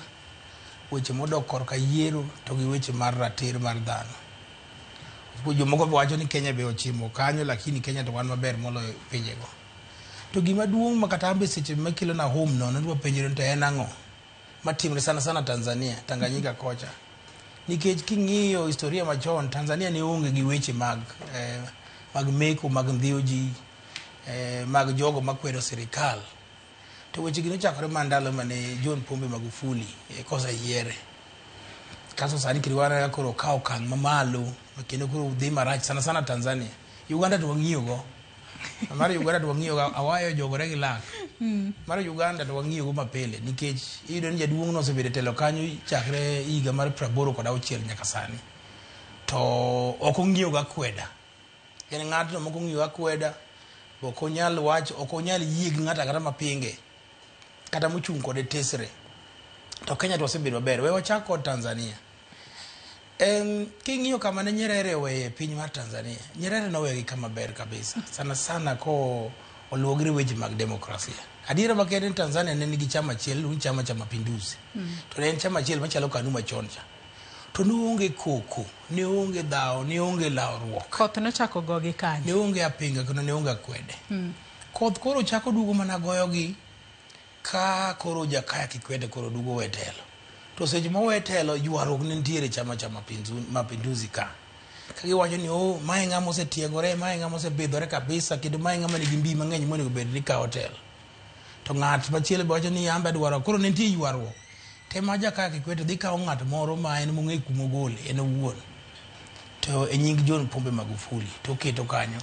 weche modok korka yiero to gi weche mar ratiro mar dhano. Jomoko be wacho ni Kenya be ochimo kanyo, lakini Kenya to wan maber moloyo pinjego. To gima duong' ma kata an be seche makelo na home nono dwa penjore ni to en ang'o matimre sana sana Tanzania, Tanganyika kocha. Nikech king'iyo historia machon, Tanzania ne onge gi weche mag meko, mag ndhiyo ji, mag jogo makwedo sirikal. To weche gi nochakore mana ndalo mane John Pombe Magufuli koseyiere. Kasto sani kendo waneno koro okawo okang' mamalo kendo koro dhi marach sana sana Tanzania. Uganda to wang'iyo go. Mar Uganda to wang'iyo go, awayo jogore gi lak. Mar Uganda to wang'iyo go mapile nikech iyudo ni jaduong' nosebedo e telo kanyo chakre higa mar 86 nyaka sani. To ok ong'iyo ga akweda. En ng'atno mok ong'iyo ga akweda, ok onyal wacho, ok onyal yie gi ng'ato ang'ata mapinge kata mochung' kode tesre. To Kenya to wasebedo maber. We wachak kod Tanzania. King'iyo kama ne Nyerere oweye piny mar Tanzania, Nyerere nowegi kama ber kabisa. Sana sana ko oluwore weche mag demokrasia. Adiera makende ni Tanzania ne nigi chama achiel, iluongo ni Chama cha Mapinduzi. To ne en chama achiel machalo KANU machon cha. To ne onge koko, ne onge dhawo, ne onge lawruok. Koth nochako gogi kanyo. Ne onge apinga kendo ne onge akwede. Koth koro chako duogo mana goyogi ka koro Jakaya Kikwete koro duogo we telo. To seche mowe telo, ywaruok ne nitiere Chama cha Mapinduzi ka. Ka giwacho ni oh, mae ng'ama osetiegore, mae ng'ama osebidhore kabisa, kendo mae ng'ama nigi mbi mang'eny monego bed ni kawo telo. To ng'at machielo be wacho ni an be adwaro, koro ne nitie ywaruok. Tema Jakaya Kikwete dhi kawo ng'at moro ma en mong'e kumogole, en owuon. To e nying John Pombe Magufuli, to oketo kanyo,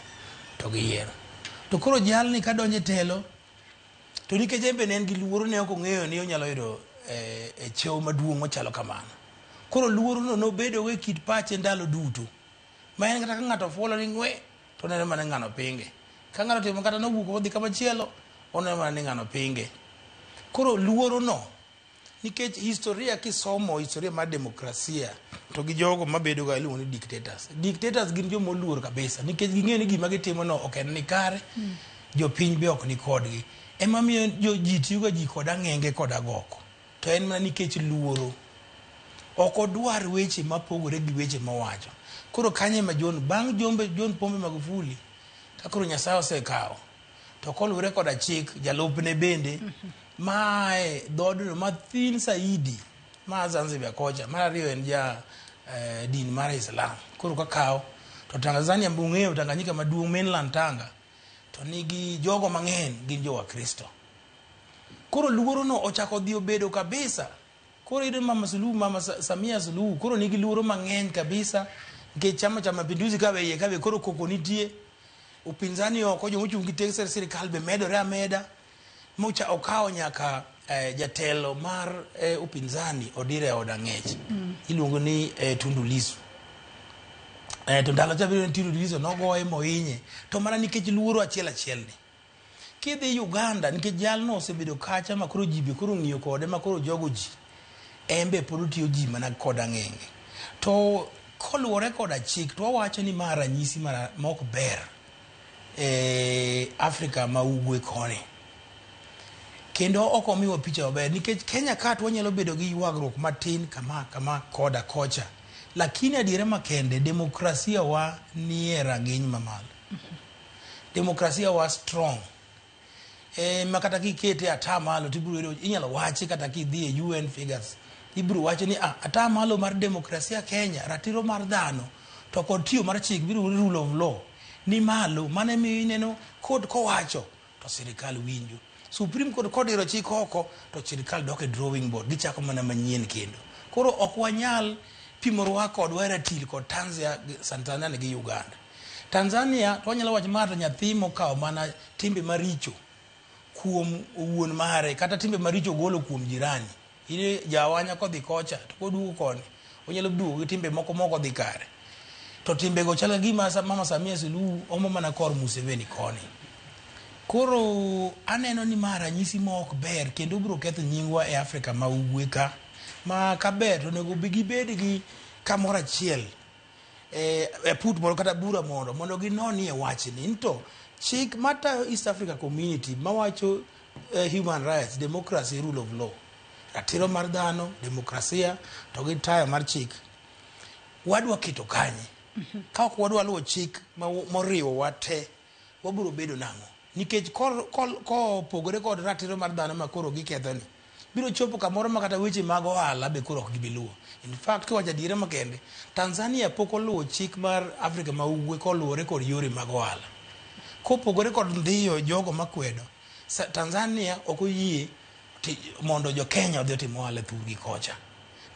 to giyiero. To koro jalni kadonjo e telo, to nikech en be ne en gi luoro, ne ok ong'eyo ni onyalo yudo cheo maduong' machalo kamano. Koro luoro no nobedo e kit pache ndalo duto. Ma en kata ka ng'ato fuolo ni ng'we, to oneno mana ni ng'ano pinge. Ka ng'ato otimo kata nowuok odhi kama chielo, oneno mana ni ng'ano pinge. Koro luoro no, nikech historia kisomo historia mar demokrasia to gi jogo mabedo ga iluongo ni dictators. Dictators gin joma oluor kabisa nikech ging'eyo ni gima gitimo no ok en ni kare, jopiny be ok ni kodgi. Ema miyo ji tiyo ga ji kod ang'enge kod agoko. To en mana nikech luoro. Ok odwar weche mapogore gi weche mowacho. Koro kanyo ema John, bang' John Pombe Magufuli, ka koro Nyasaye osekawo, to koluwore koda chik, jalupne bende, mae dhoodno mathin saidi, ma Zanzibar kocha, mar ariyo en ja din mar Islam. Koro kakawo, to Tanzania bung'eyo Tanganyika maduong' mainland Tanga, to nigi jogo mang'eny gin jo Wakristo. Koro luoro no ochako dhi obedo kabisa. Koro iyudo Mama Suluhu, Mama Samia Suluhu, koro nigi luoro mang'eny kabisa nikech Chama cha Mapinduzi ka be iye ka be koro koko nitie. Upinzani oko, jomochung' gi tek sirikal be medore ameda. Mocha okawo nyaka jatelo mar upinzani odire e od ang'ech. Iluongo ni Tundu Lissu. To ndalo cha bende Tundu Lissu nogoye mohinye. To mana nikech luoro achiel achiel ni. Kidhi Uganda nikech jalno osebedo kacha ma koro ji be koro ng'iyo kode ma koro jogo ji. En be pod otiyo ji mana kod ang'enge. To koluwore koda chik to wawacho ni ma ranyisi ma ok ber e Afrika ma ugwe koni. Kendo ok omiwa picha maber nikech Kenya ka to wanyalo bedo gi ywagruok matin kama kama koda kocha. Lakini adiera makende demokrasia wa nie rang'iny mamalo. Demokrasia wa strong. Ma kata kikete atamalo tibiro yudo inyalo wachi kata kidhi e UN figures ibiro wacho ni atamalo mar demokrasia Kenya ratiro mar dhano to kod tiyo mar chik biro rule of law ni malo. Mano emiyo ineno kod kowacho to sirikal winjo. Supreme Court kodiro chik oko to sirikal dok e drawing board gichako mana manyien kendo. Koro ok wanyal pimorwa kodwa e ratil kod Tanzania gi Uganda. Tanzania to wanyalo wacho mar nyathi mokawo mana timbe maricho kuom wuon mare kata timbe maricho golo kuom jirani. Ine jawanya kodhi kocha to koduogo koni onyalo duogo gi timbe moko mok odhi kare. To timbego chal ka gima Mama Samia Suluhu omo mana kor Museveni koni. Koro aneno ni ma ranyisi ma ok ber kendo biro ketho nyingwa e Afrika ma ugwe ka. Ma kaber to onego gibed gi kamoro achiel e put moro kata bura moro mondo ginonie wachni. Nto chik matayo East Africa Community mawacho human rights, democracy, rule of law, ratiro mar dhano, demokrasia to gi tayo mar chik wadwa keto kanye? Ka ok wadwa luwo chik moriwo wa te, wabiro bedo nang'o? Nikech kopogore kod ratiro mar dhano ma koro giketho ni, biro chopo kamoro ma kata weche mag ohala be koro ok gibi luwo. In fact, kiwacho adiera makende, Tanzania pok oluwo chik mar Afrika ma ugwe koluwore kod yore mag ohala. Kopogore kod ndhiyo jogo makwedo, Tanzania ok oyie mondo jo Kenya odhi otim ohala e thurgi kocha.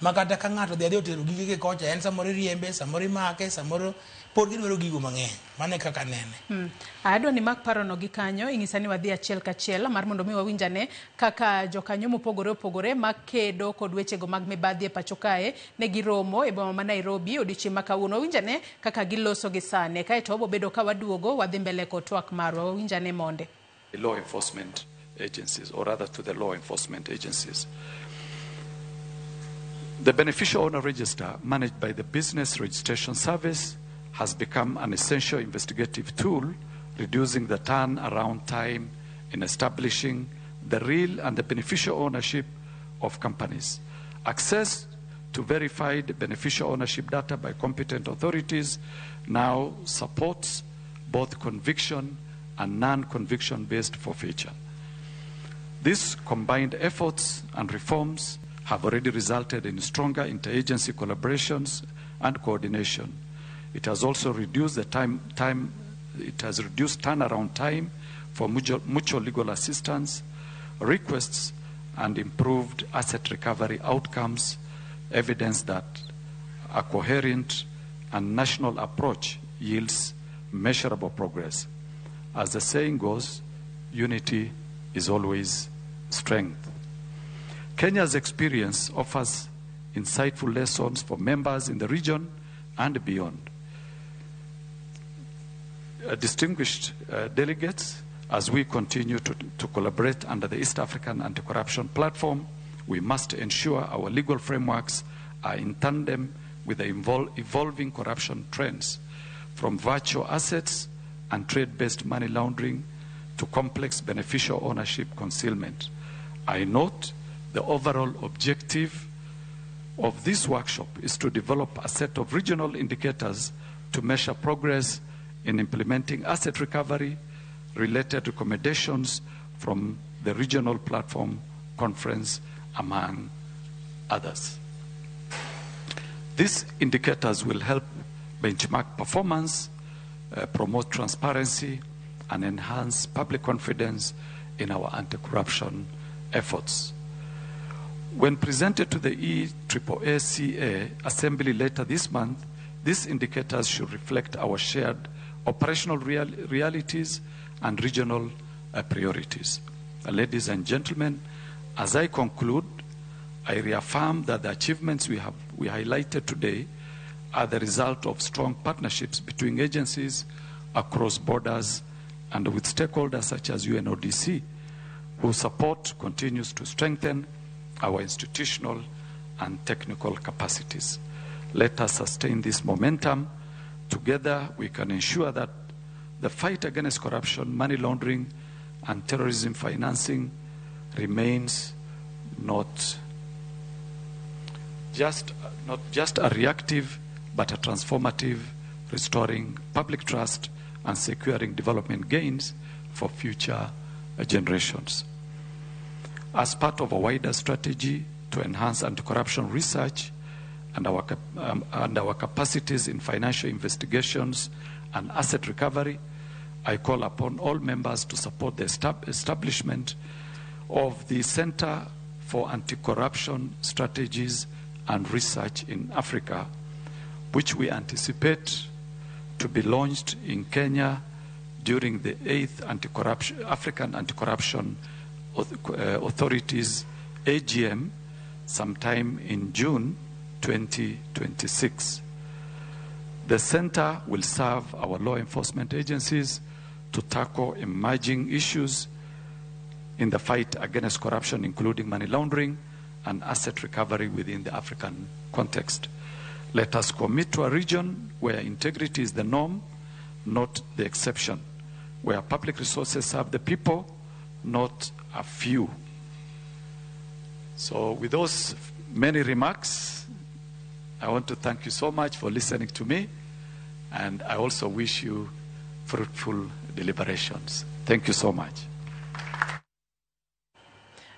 Ma kata ka ng'ato odhi adhi otero gige kocha, en samoro iriembe, samoro imake, samoro pod gidwaro gigo mang'eny. Mano e kaka anene. Adwa ni mak parono gi kanyo, ing'isa ni wadhi achiel kachiel mar mondo mi wawinj ane kaka jokanyo mopogore opogore makedo kod wechego mag mibadhi e pacho kae ne giromo e boma ma Nairobi odiochieng' ma kawuono. Wawinj ane kaka giloso gi sani, kaeto wabo bedo ka waduogo wadhi mbele kod twak marwa. Wawinj ane monde. Law enforcement agencies, or rather to the law enforcement agencies. The Beneficial Owner Register, managed by the Business Registration Service, has become an essential investigative tool, reducing the turnaround time in establishing the real and the beneficial ownership of companies. Access to verified beneficial ownership data by competent authorities now supports both conviction and non-conviction based forfeiture. These combined efforts and reforms have already resulted in stronger interagency collaborations and coordination. It has also reduced the time, time it has reduced turnaround time for mutual legal assistance requests and improved asset recovery outcomes, evidence that a coherent and national approach yields measurable progress. As the saying goes, unity is always strength. Kenya's experience offers insightful lessons for members in the region and beyond. Distinguished delegates, as we continue to collaborate under the East African Anti-Corruption Platform, we must ensure our legal frameworks are in tandem with the evolving corruption trends, from virtual assets and trade-based money laundering to complex beneficial ownership concealment. I note the overall objective of this workshop is to develop a set of regional indicators to measure progress in implementing asset recovery related recommendations from the regional platform conference, among others. These indicators will help benchmark performance, promote transparency, and enhance public confidence in our anti-corruption efforts. When presented to the EAACA Assembly later this month, these indicators should reflect our shared operational realities and regional priorities. Ladies and gentlemen, as I conclude, I reaffirm that the achievements we highlighted today are the result of strong partnerships between agencies across borders and with stakeholders such as UNODC, whose support continues to strengthen our institutional and technical capacities. Let us sustain this momentum. Together, we can ensure that the fight against corruption, money laundering, and terrorism financing remains not just a reactive, but a transformative, restoring public trust and securing development gains for future generations. As part of a wider strategy to enhance anti-corruption research and our capacities in financial investigations and asset recovery, I call upon all members to support the establishment of the Center for Anti-Corruption Strategies and Research in Africa, which we anticipate to be launched in Kenya during the 8th African Anti-Corruption Authorities AGM sometime in June 2026. The center will serve our law enforcement agencies to tackle emerging issues in the fight against corruption, including money laundering and asset recovery within the African context. Let us commit to a region where integrity is the norm, not the exception, where public resources serve the people, not a few. So with those many remarks, I want to thank you so much for listening to me, and I also wish you fruitful deliberations. Thank you so much.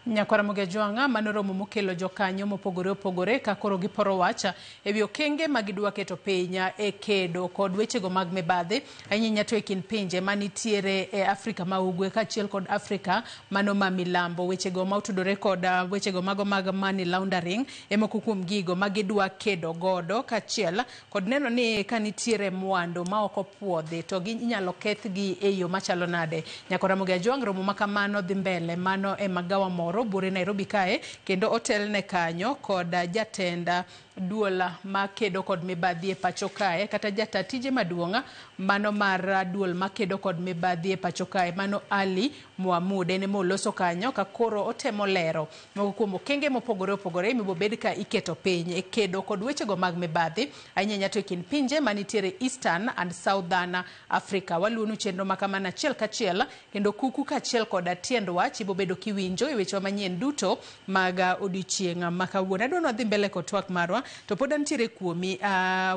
Nyakwara Mugejwanga manoromo mokelo jokanyo mopogore opogore ka koro giporo wacha ewi okenge magidwa keto piny e kedo kod wechego mag mibadhi ahinya to e kind pinje manitiere e Afrika ma ugwe kaachiel kod Afrika mano ma milambo. Wechego ma otudore kod wechego mago mag money laundering e moko kuom gigo magidwa kedo godo kaachiel kod neno ni ka nitiere mwandu ma ok opuodhi to inyalo kethgi e yo machalo nade. Nyakwara Mugejwanga romo makamano dhi mbele mano e magawa moro Bure Nairobi kae kendo otelne kanyo kod jatenda duol makedo kod mibadhi e pacho kae kata jata tije maduong' mano mar duol makedo kod mibadhi e pacho kae mano Ali Mohamud en moloso kanyo ka koro otemo lero moko kuom okenge mopogore opogore mibobed ka iketo piny e kedo kod wechego mag mibadhi ahinya to e kind pinje manitiere Eastern and Southern Africa. Waluonu chenro makamano achiel kachiel kendo kuku kachiel kod tiend wach ibobedo kiwinjo e weche manyien duto mag odiochieng' ma kawuono. Adwa ni wadhi mbele kod twak marwa to pod antiere kuomi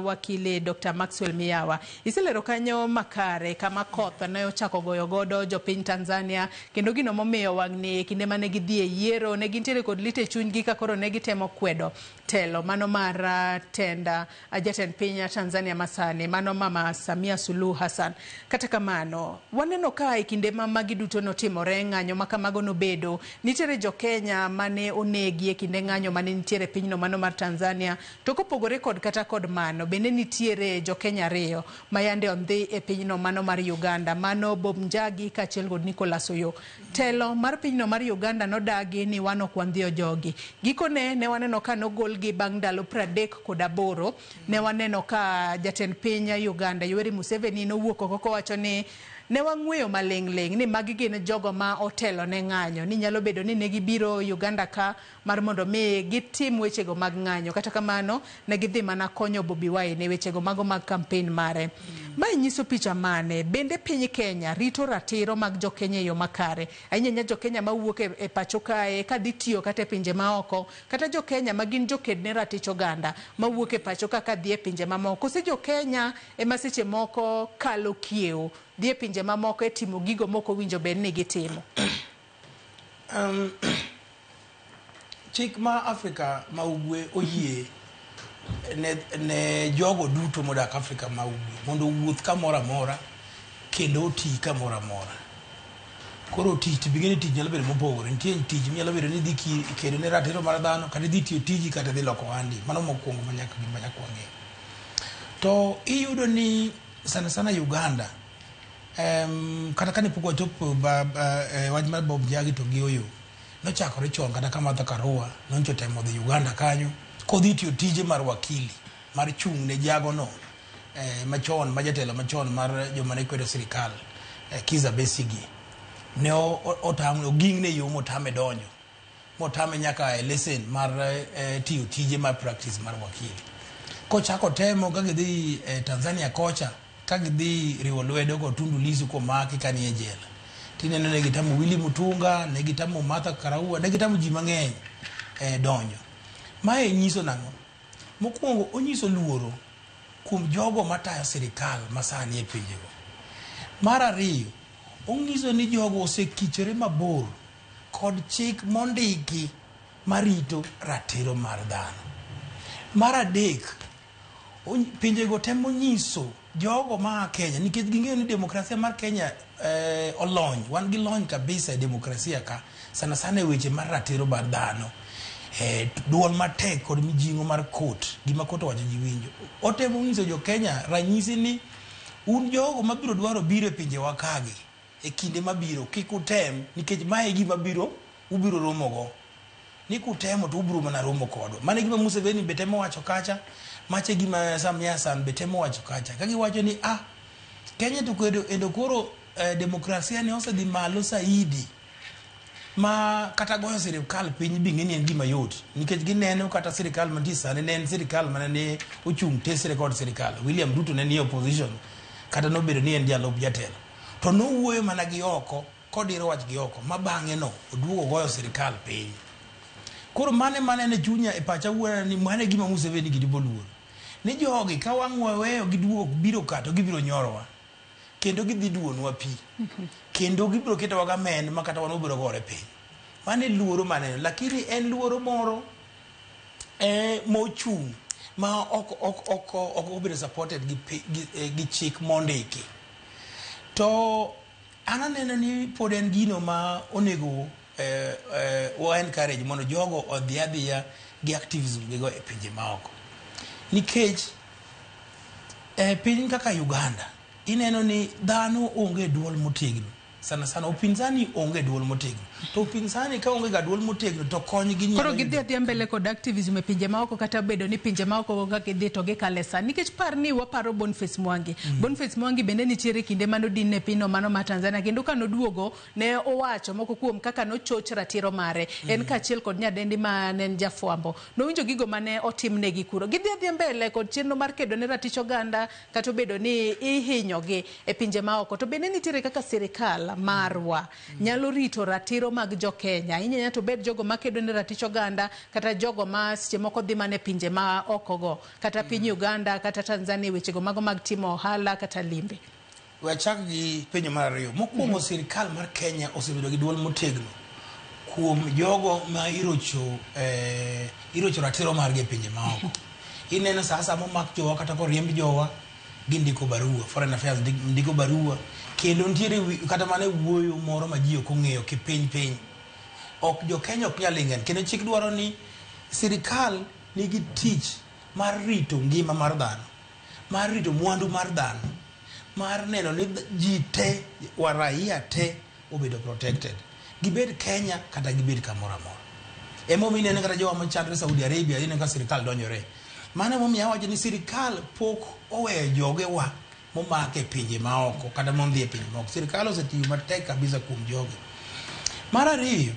wakile Dr. Maxwell Miyawa. Iselero kanyo makare kama koth ne ochako goyo godo jopiny Tanzania kendo gino momiyo wang'ni kinde mane gidhi e yiero ne gintiere kod lit e chunygi ka koro ne gitemo kwedo telo mano mar tenda jatend piny Tanzania masani mano Mama Samia Suluhu Hassan. Kata kamano waneno ka e kinde ma magi duto notimore ng'anyo ma kamago nobedo nitiere jo Kenya mane onegi e kinde ng'anyo mane nitiere pinyno mano mar Tanzania. To kopogore kod kata kod mano bende nitiere jo Kenya ariyo ma yande ondhi e pinyno mano mar Uganda mano Bob Njagi kaachiel kod Nicholas Oyo. Telo mar pinyno mar Uganda nodagi ni wan ok wandhiyo jogi. Gikone ne waneno ka nogolgi bang' ndalo 38. Ne waneno ka jatend piny Uganda Yoweri Museveni nowuok oko kowacho ni ne wang'weyo maling'ling' ni magi gin jogo ma otelo ne ng'anyo ni nyalo bedo ni ne gibiro Uganda ka mar mondo mi gitim wechego mag ng'anyo. Kata kamano ne gidhi mana konyo Bobi Wine e wechego mago mag campaign mare. Mae nyiso picha mane? Bende piny Kenya rito ratiro mag jokenya e yo makare ahinya jokenya mawuok e pacho kae kadhi tiyo kata e pinje maoko kata jokenya ma gin joked ne ratich oganda mawuok e pacho ka kadhi e pinje mamoko kose jokenya ema seche moko kalo kiewo dhi e pinje mamoko e timo gigo moko winjo bed ni gitimo? Chik ma Afrika ma ugwe oyie ne jogo duto modak Afrika ma ugwe mondo owuoth kamoro amora kendo oti kamoro amora. Koro tich bigeni tich nyalo bedo mopogore. Nitie tich minyalo bedo ni idhi kedo ne ratiro mar dhano kata idhi tiyo tiji kata idhi loko ohandi. Mano mokwongo manyaka gima nyaka wang'e. To iyudo ni sana sana Uganda kata kane pok wachopo wach mar Bob Njagi to gi Oyo nochakore chon kata ka Martha Karua noncho temo dhi Uganda kanyo kodhi tiyo tije mar wakili. mar chung' ne jagono machon ma jatelo machon mar joma ne kwedo sirikal Kizza Besigye ne otame ogingne yo motame donjo motame nyaka e lesen mar tiyo tije mar practice mar wakili. Kochako temo ka gidhi Tanzania kocha ka gidhi riwo lwedo kod Tundu Lissu komaki ka nie jela. Tineno ne gitamo Willy Mutunga, ne gitamo Martha Karua, ne gitamo ji mang'eny donjo. Mae nyiso nang'o? Mokwongo onyiso luoro kuom jogo matayo sirikal masani e pinjego. Mar ariyo, onyiso ni jogo osekichore mabor kod chik mondiki marito ratiro mar dhano. Mar adek, pinjego temo nyiso jogo maa Kenya, nikech ging'eyo ni demokrasia mar Kenya olony, wan gi lony kabisa e demokrasia ka, sana sana e weche mar ratiro mar dhano. Duol matek kod mijing'o mar court, gima court owacho ji winjo. Otemo nyiso jo Kenya ranyisi ni un jogo mabiro dwaro biro e pinjewa kagi e kinde mabiro, kik utem, nikech mae e gima biro, ubiro romogo. Ni kutemo to ubiro mana romo kodwa. Mano e gima Museveni be temo wacho kacha, mache gima Samia Hassan be temo wacho kacha. Ka giwacho ni Kenya to kendo endo koro demokrasia ne osedhi malo saidi ma kata goyo sirikal piny bi ng'e ni en gima yot, nikech gineno kata sirikal mantie sani ne en sirikal mane ne ochung' tesre kod sirikal. William Ruto ne nie opposition kata nobedo ni en jalup jatelo, to nowuoyo mana gi oko kodiro wach gi oko ma bang'e no oduogo goyo sirikal piny. Koro mane manene chunya e pacha wuoyo ni mane gima Museveni gi boluoro ni jogi ka wang' waweyo giduogo biro ka to gibiro nyorowa kendo gidhi duonwa pi kendo gibiro ketowa gamen ma kata wan wabiro gore piny. Mano e luoro maneno, lakini en luoro moro mochung' ma ok obedo supported gi chik mondiki. To an aneno ni pod en gino ma onego wa encourage mondo jogo odhi adhiya gi activism gigo e pinje maoko. Nikech piny kaka Uganda ineno ni dhano onge duol motegno. Sana sana upinzani onge duol motegno. To upinzani ka onge ga duol motegno to kony gi nyalo. Koro gidhi adhiya mbele kod activism e pinje maoko kata bedo ni pinje maoko kaka gidhi to gikale sa. Nikech par ni waparo Boniface Mwangi. Boniface Mwangi bende nitiere kinde mano din e pinyno mano mar Tanzania kendo ka noduogo ne owacho moko kuom kaka nochoch ratiro mare. En kaachiel kod nyadendi ma ne en jafwambo. Nowinjo gigo mane otimnegi kuro. Gidhi adhiya mbele kod chenro mar kedo ne ratich oganda kata obedo ni ihinyogi e pinje maoko. To bende nitiere kaka sirikal marwa nyalo rito ratiro mag jo Kenya. Inyanya to bed jogo makedo ne ratich oganda kata jogo ma seche moko dhi mana e pinje ma oko go kata piny Uganda kata Tanzania wechego mago mag timo ohala kata limbe. We achak gi penjo mar ariyo. Mokwongo sirikal mar Kenya osebedo gi duol motegno kuom jogo ma irocho ratiro margi e pinje maoko. Ineno sa asaya momak jowa kata koriemb jowa gindiko barua, Foreign Affairs ndiko barua, kendo nitiere kata mana wuoyo moro ma ji ok ong'eyo kipiny piny. Ok jo Kenya ok nyal ingen, kendo chik dwaro ni sirikal nigi tich mar rito ngima mar dhano, mar rito mwandu mar dhano, mar neno ni ji te, wa raia te obedo protected. Gibed Kenya kata gibed kamoro amora. Emomiyo ineno kata jowa machandre Saudi Arabia, ineno ka sirikal donjore. Mano emomiyo awacho ni sirikal pok oweyo jogewa momak e pinje maoko kata mondhi e pinje maoko. Sirikal osetiyo matek kabisa kuom jogi. Mar ariyo,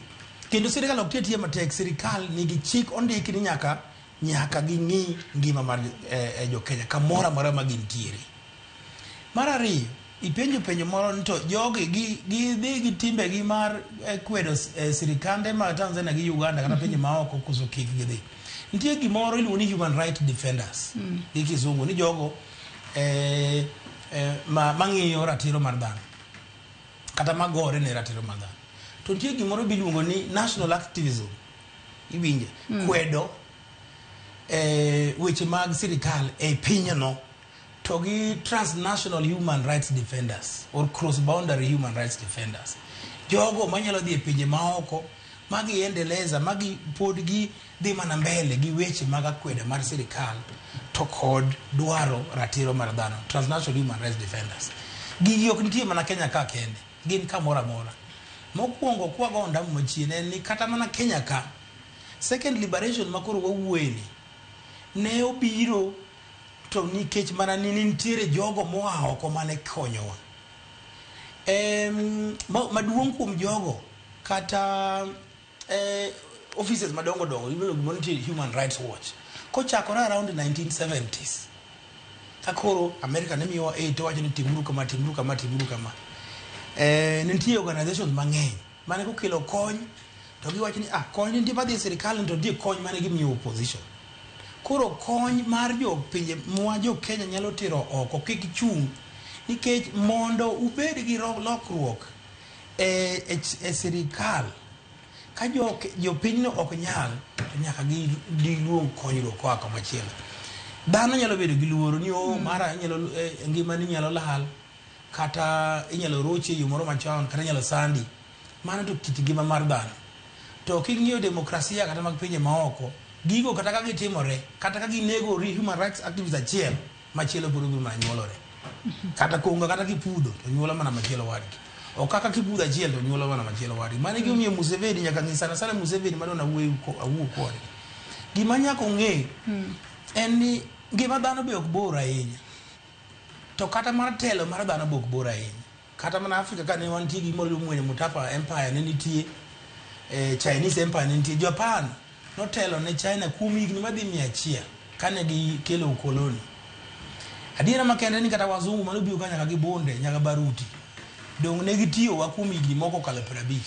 kendo sirikal ok tiyo matek, sirikal nigi chik ondiki ni nyaka ging'i ngima mar jo Kenya kamoro amora ma gintiere. Mar ariyo, ipenjo penjo moro ni to jogi gidhi gi timbegi mar kwedo sirikande mag Tanzania gi Uganda kata pinje maoko koso kik gidhi. Nitie gimoro iluongo ni human right defenders gi kizungu ni jogo mang'iyo ratiro mar dhano kata magore ne ratiro mar dhano. To nitie gimoro miluongo ni national activism, iwinje, kwedo weche mag sirikal e pinyno to gi transnational human rights defenders or cross boundary human rights defenders. Jogo manyalo dhi e pinje maoko magiendeleza magi pod gi dhi mana mbele gi weche mag akweda mar sirikal to kod dwaro ratiro mar dhano, transnational human rights defenders. Gigi ok nitie mana Kenya ka kende, gin kamoro amora. Mokwongo kwago ondamo machien en ni kata mana Kenya ka, second liberation makoro wawuoye ni ne obiro To nikech mana ni nitiere jogo moa oko mane konyowa. Maduong' kuom jogo kata offices madongo dongo iluongo gimoro nitie Human Rights Watch kochakore around 1970s ka koro America ne miyowa aid to wacho ni timuru kama, timuru kama, timuru kama. Nitie organizations mang'eny mane kokelo kony to giwacho ni ah, kony nitie madhi e sirikal to nitie kony mane gimiyo opposition. Koro kony mar jo pinje mwa jo Kenya nyalo tero oko kik chung' nikech mondo ubed gi lokruok e sirikal ka jopinyno ok nyal to nyaka giluong konyruok koa kamachielo. Dhano nyalo bedo gi luoro ni o mara inyalo ngimani nyalo lal kata inyalo rochi e yo moro machon kata inyalo sandi. Mano to kit ngima mar dhano. To king'iyo demokrasia kata mag pinje maoko, gigo kata ka gitimore, kata ka ginego human rights activist achiel, machielo pod biro mana nyuolore. Kata konga kata kipudho to nyuolo mana machielo wadgi. Ok kaka kipudho achiel to nyuolo mana machielo wadgi. Mano e gimomiyo Museveni nyaka ng'i sana sana Museveni mano awuo kode. Gima nyaka ong'e en ni ngima dhano be ok bor ahinya. To kata mar telo mar dhano be ok bor ahinya. Kata mana Afrika ka ne wantie gi gimoro iluongo ni Mutapa Empire ne nitie, Chinese Empire ne nitie. Japan notelo ne China kuom higni madhi 100 kane gikelo ukoloni. Adiera makende ni kata wazungu manobiro ka nyaka gi bunde, nyaka baruti, dong' ne gitiyowa kuom higni moko okalo 50,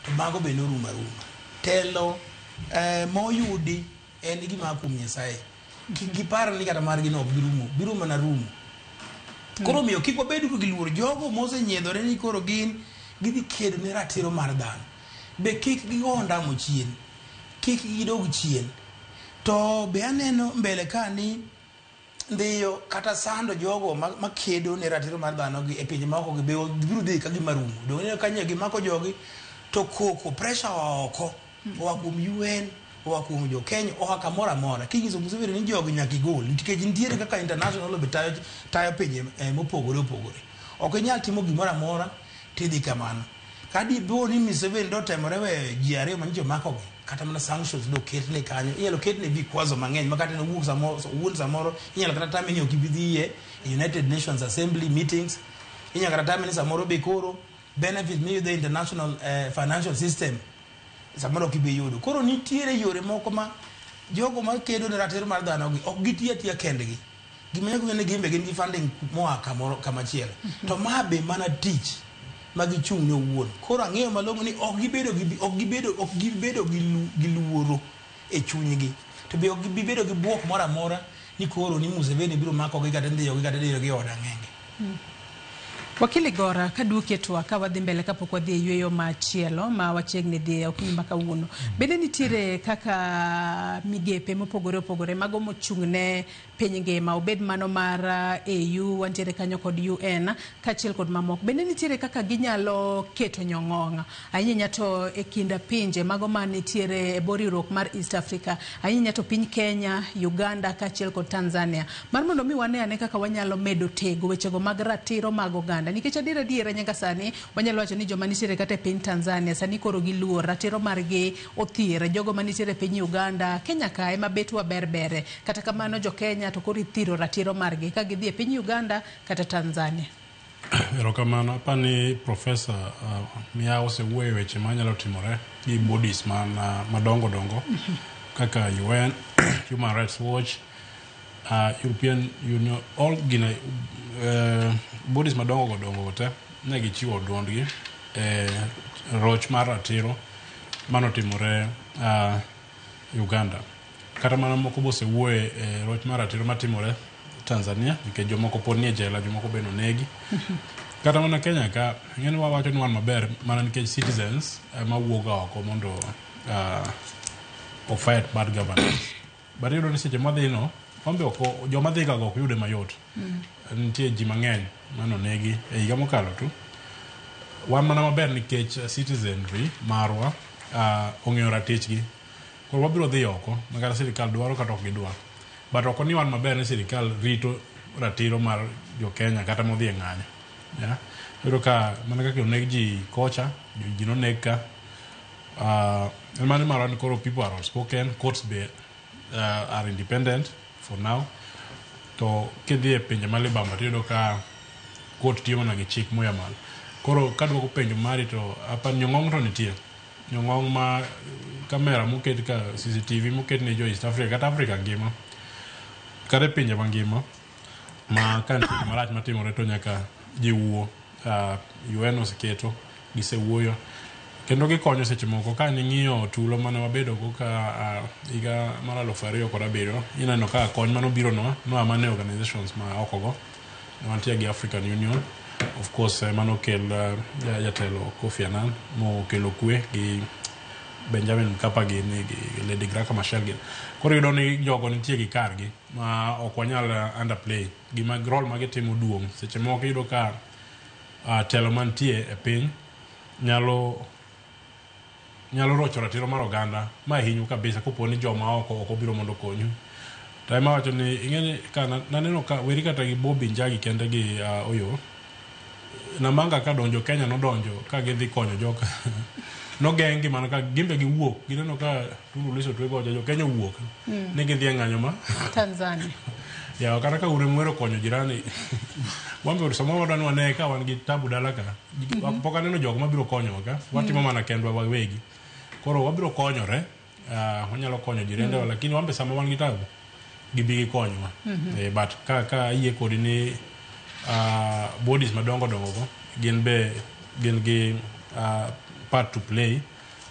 to mago be norumo aruma. Telo moyudi en gima kuom Nyasaye. Kik gipar ni kata margi no ok bi rumo, biro mana rumo. Koro omiyo kik wabed gi luoro jogo mosenyiedhore ni koro gin gidhi kedo ne ratiro mar dhano. Be kik gigo ondamo chien, kik gidog chien. To be aneno mbele ka ni ndhiyo kata sando jogo makedo ne ratiro mar dhano gi e pinje maoko gi be biro dhi ka gima rumo. Donge ineno ka gimako jogi to koko pressure oa oko, oa kuom UN, oa kuom jo Kenya, oa kamoro amora. Kinyiso Museveni ni jogi nyaka igol, nikech nitiere kaka international law be tayo pinje mopogore opogore. Ok inyal timo gimoro amora tidhi kamano. Ka dipo ni Museveni dotemore weyo ji ariyo manyicho makogi, kata mana sanctions doketne kanyo, inyalo ketne vikwazo mang'eny ma kata en owuok samoro, owuon samoro inyalo kata tame ni ok ibi dhiye e United Nations Assembly meetings, inyalo kata tame ni samoro be koro benefit miyudo e international financial system samoro ok ibi yudo. Koro nitiere yore moko ma jogo makedo ne ratiro mar dhano gi ok giti atiya kendgi. Gima nyaka ni gin be gin gi funding moa kamoro kamachielo. To ma be mana tich ma gichung' ne owuon. Koro ang'eyo malong'o ni ok gibedo gi ok gibedo ok gibedo gi gi luoro e chunygi. To be ok gibedo gi buok moro amora ni koro ni Museveni biro makogi kata ndhiyogi kata dirogi e od ang'enge. Wakili Gora, kaduoki e twak ka wadhi mbele kapok wadhi e yueyo machielo ma wachiegni dhi e okinyi ma kawuono. Bende nitiere kaka migepe mopogore opogore mago mochung' ne piny ngima, obed mano mar AU, wantiere kanyo kod UN kaachiel kod mamoko. Bende nitiere kaka ginyalo keto nyong'ong' ahinya to e kind pinje mago manitiere e bwo riwruok mar East Africa, ahinya to piny Kenya, Uganda kaachiel kod Tanzania, mar mondo mi wane ane kaka wanyalo medo tego wechego mag ratiro mag oganda. Nikech adier adiera nyaka sani wanyalo wacho ni joma nitiere kata e piny Tanzania sani koro giluor, ratiro margi othir, jogo manitiere e piny Uganda, Kenya ka ema bet waber bere. Kata kamano jo Kenya to koro ithiro ratiro margi ka gidhi e piny Uganda kata Tanzania. Erokamano. Apani Professor Miyawo osewuoyo e weche manyalo timore gi bodies man madongo dongo kaka UN, Human Rights Watch, European Union, all gina bodies madongo go dongo te ne gichiwo duondgi e roch mar ratiro manotimore Uganda. Kata mana moko bosewuoye e roch mar ratiro matimore Tanzania nikech jomoko pod nie jela, jomoko be nonegi. Kata mana Kenya ka, ing'eni wawacho ni wan maber mana nikech citizens ema wuok ga oko mondo o fight bad governance. But iyudo ni seche mwadhi no, wan be ok joma dhi ga go ok yude mayot. Nitie ji mang'eny manonegi e higa mokalo tu. Wan mana maber nikech citizenry marwa ong'eyo ratichgi. Koro wabiro dhi oko ma kata sirikal dwaro kata ok gidwar. But ok ni wan maber ni sirikal rito ratiro mar jo Kenya kata modhi e ng'anyo. Yeah? Iyudo ka mana kaka oneg ji kocha, ji noneg ka. En mano marwa ni koro people are outspoken, courts be are independent for now. To kidhi e pinje ma libamba tiyudo ka court tiyo mana gi chik moya malo. Koro kaduoko penjo mari to apa nyong'ong to nitie. Nyong'ong ma kamera moket ka CCTV moket ne jo East Africa kata Africa ngima. Kata e pinje mangima ma ka nitie gima rach matimore to nyaka ji wuo. UN oseketo, gisewuoyo. Kendo gikonyo seche moko ka ning'iyo tulo mane wabedo go ka higa mar 2007 ineno ka kony manobiro nwa noa mana e organizations ma oko go. Ne wantie gi African Union, of course manokel jatelo Kofi Annan mokelo kwe gi Benjamin Mkapa gini gi Lady Graca Machel gini. Koro iyudo ni jogo nitie gi kargi ma ok wanyal underplay. Gima role ma gitimo duong'. Seche moko iyudo ka telo mantie e piny nyalo rocho ratiro mar oganda ma hinyu kabisa kopo ni joma oko ok obiro mondo okonyu. To ema wacho ni ing'eni ka naneno ka weri kata gi Bobby Njagi kende gi Oyo Namanga ka donjo Kenya nodonjo ka gidhi konyo joka nogeng'gi mana ka gimbe giwuok gineno ka Tundu Lissu otwe gocha jo Kenya owuok ni gidhi e ng'anyo ma Tanzania. Ya kata ka ure mwero konyo jirani wambe samoro wadwa ni wane ka wan gi tabu dala ka pok aneno jogo mabiro konyowa ka watimo mana kendwa wawegi. Koro wabiro konyore, wanyalo konyo jirende lakini wambe sama wan gi tabu gibi gikonywa. But ka ayie kodi ni bodies madongo dongo go gin be gin gi part to play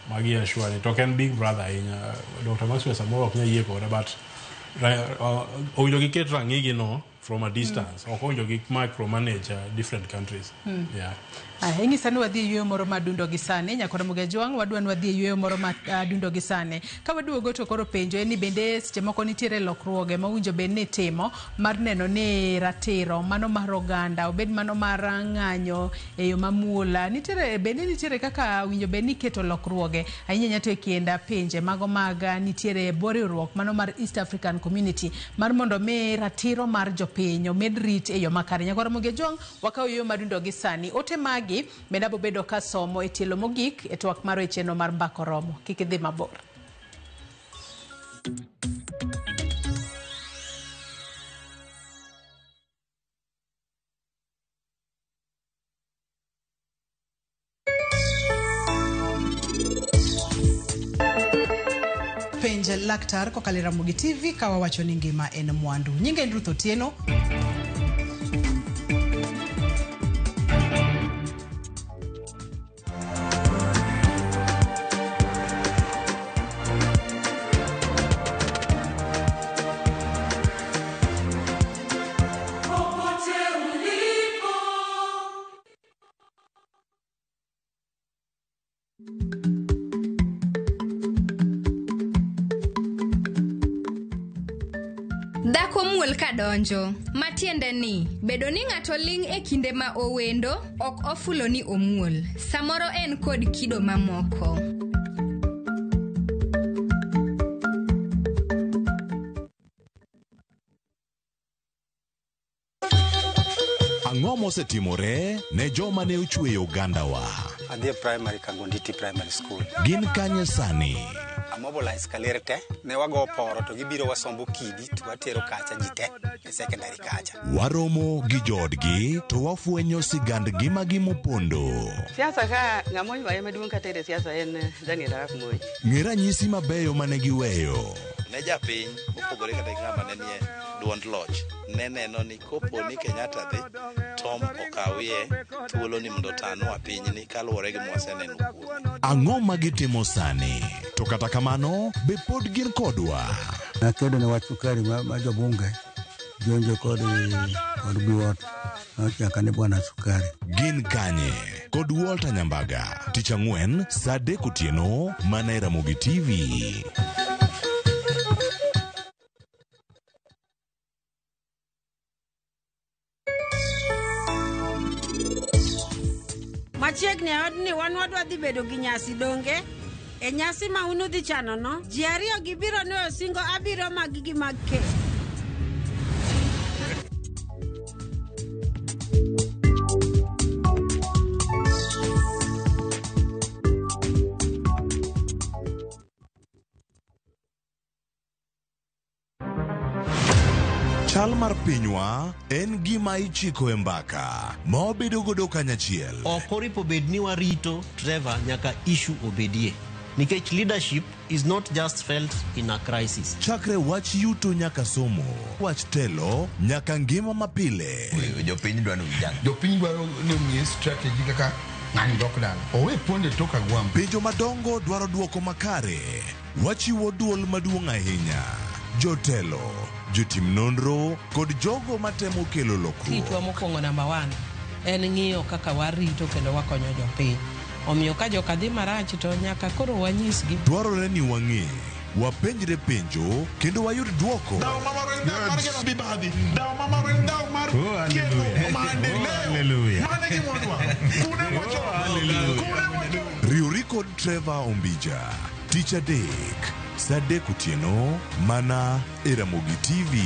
magi assure ni to ok en big brother ahinya. Dr. Maxwell samoro ok nyal yie koda but owinjo giket rang'igi no from a distance. Ok owinjo gi micromanage different countries. Yeah. Ing'isa ni wadhi e yueyo moro madundo gi sani nyakoro Mugejwang' wadwa ni wadhi e yueyo moro madundo gi sani. Ka waduogo to koro penjo en ni bende seche moko nitiere lokruoge ma owinjo bed ni itimo mar neno ni ratiro mano mar oganda obed mano mar ng'anyo e yo mamuol nitiere bende nitiere kaka owinjo bed ni iketo lokruoge ahinya ahinya to e kind pinje mago mag nitiere bwo riwruok mano mar East African Community mar mondo mi ratiro mar jopiny omed rit e yo makare. Nyakoro Mugejwang' wakawo yueyo madundo gi sani ote magi bende abobedo ka somo e tielo mogik e twak mar weche no mar Mbaka Oromo. Kik idhi mabor. Penj laktar kokalo e Ramogi TV ka wawacho ni ngima en mwandu. Nyinga en Ruth Otieno. Dhako muol kadonjo, matiende ni bedo ni ng'ato ling' e kinde ma owendo ok ofulo ni omuol. Samoro en kod kido mamoko. Ang'o mosetimore ne joma ne ochweyo ogandawa? Adhi e primary Kangonditi Primary School. Gin kanye sani? Amobilize Kaler te, ne wago poro to gibiro wasombo kidi to watero kacha ji te e secondary kacha. Waromo gi joodgi to wafwenyo sigand ngimagi mopondo. Siasa ka ng'ama oywaye maduong' katere siasa en Daniel Arap Moi. Ng'e ranyisi mabeyo mane giweyo. Ne japiny mopogore kata gi ng'ama ne nie duond loch ne neno ni kopo ni Kenyatta dhi Tom okawie thuolo ni mondo otanwa pinyni kaluwore gi mwaseneno kuome. Ang'o ma gitimo sani? To kata kamano, be pod gin kodwa? Nakedo ne wach sukari ma jobunge jonjo kod Biwott nochaka ni bwana sukari. Gin kanye? Kod Walter Nyambaga, tich ang'wen saa 3 otieno mana e Ramogi TV. Machiegni e odni wan wadwa dhi bedo gi nyasi donge? E nyasi ma unudhi chano no, ji ariyo gi biro nweyo singo abiriyo mag gi mag keny. Chal mar pinywa en gima ichiko e mbaka ma wabedo godo kanyachiel. Ok oripo bed ni warito Trevor nyaka issue obedie. Nikech leadership is not just felt in a crisis. Chakre wach yuto nyaka somo, wach telo nyaka ngima mapile. Jopiny dwaro ni ujang. Jopiny dwaro ni omiye strategy kaka ng'ani dok dala. Owe ponde tok agwambo. Penjo madongo dwaro duoko makare. Wachiwo duol maduong' ahinya. Jotelo, jotim nonro kod jogo matemo kelo lokruok. Tichwa mokwongo namba 1 en ng'iyo kaka warito kendo wakonyo jopiny. Omiyo ka joka dhi marach to nyaka koro wanyisgi. Dwarore ni wang'e, wapenjre penjo kendo wayud duoko. Riwri kod Trevor Ombija tich adek saa 3 otieno mana e Ramogi TV.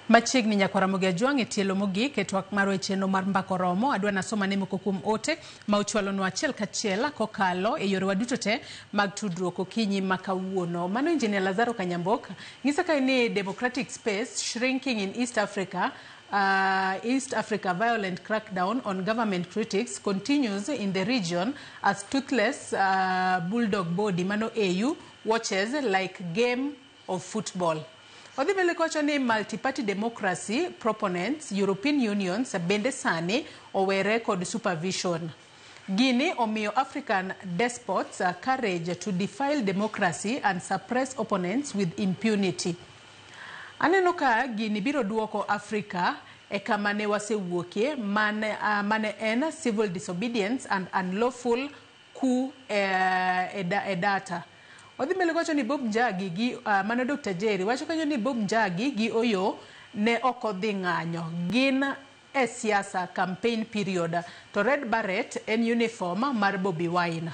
Machiegni nyakwar Ramogi Ajwang' e tielo mogik e twak mar chenro mar Mbaka Oromo. Adwa nasoma ne moko kuom ote ma uchwalonwa achiel kachiel kokalo e yorewa duto te mag tudruok okinyi ma kawuono. Mano Engineer Lazaro Kanyambok ng'isa kae ni democratic space shrinking in East Africa. East Africa violent crackdown on government critics continues in the region as toothless bulldog body mano AU watches like game of football. Odhi mbele kowacho ni multi-party democracy proponents European Unions bende sani owere kod supervision. Gini omiyo African despots courage to defile democracy and suppress opponents with impunity. Aneno ka gini biro duoko Africa e kama ne wasewuokie mane en civil disobedience and unlawful coup e data. Odhi mbele kowacho ni Bob Njagi gi mano Dr. Jerry wacho kanyo ni Bob Njagi gi Oyo ne ok odhi ng'anyo, gin e siasa campaign period to Red Beret en uniform mar Bobi Wine.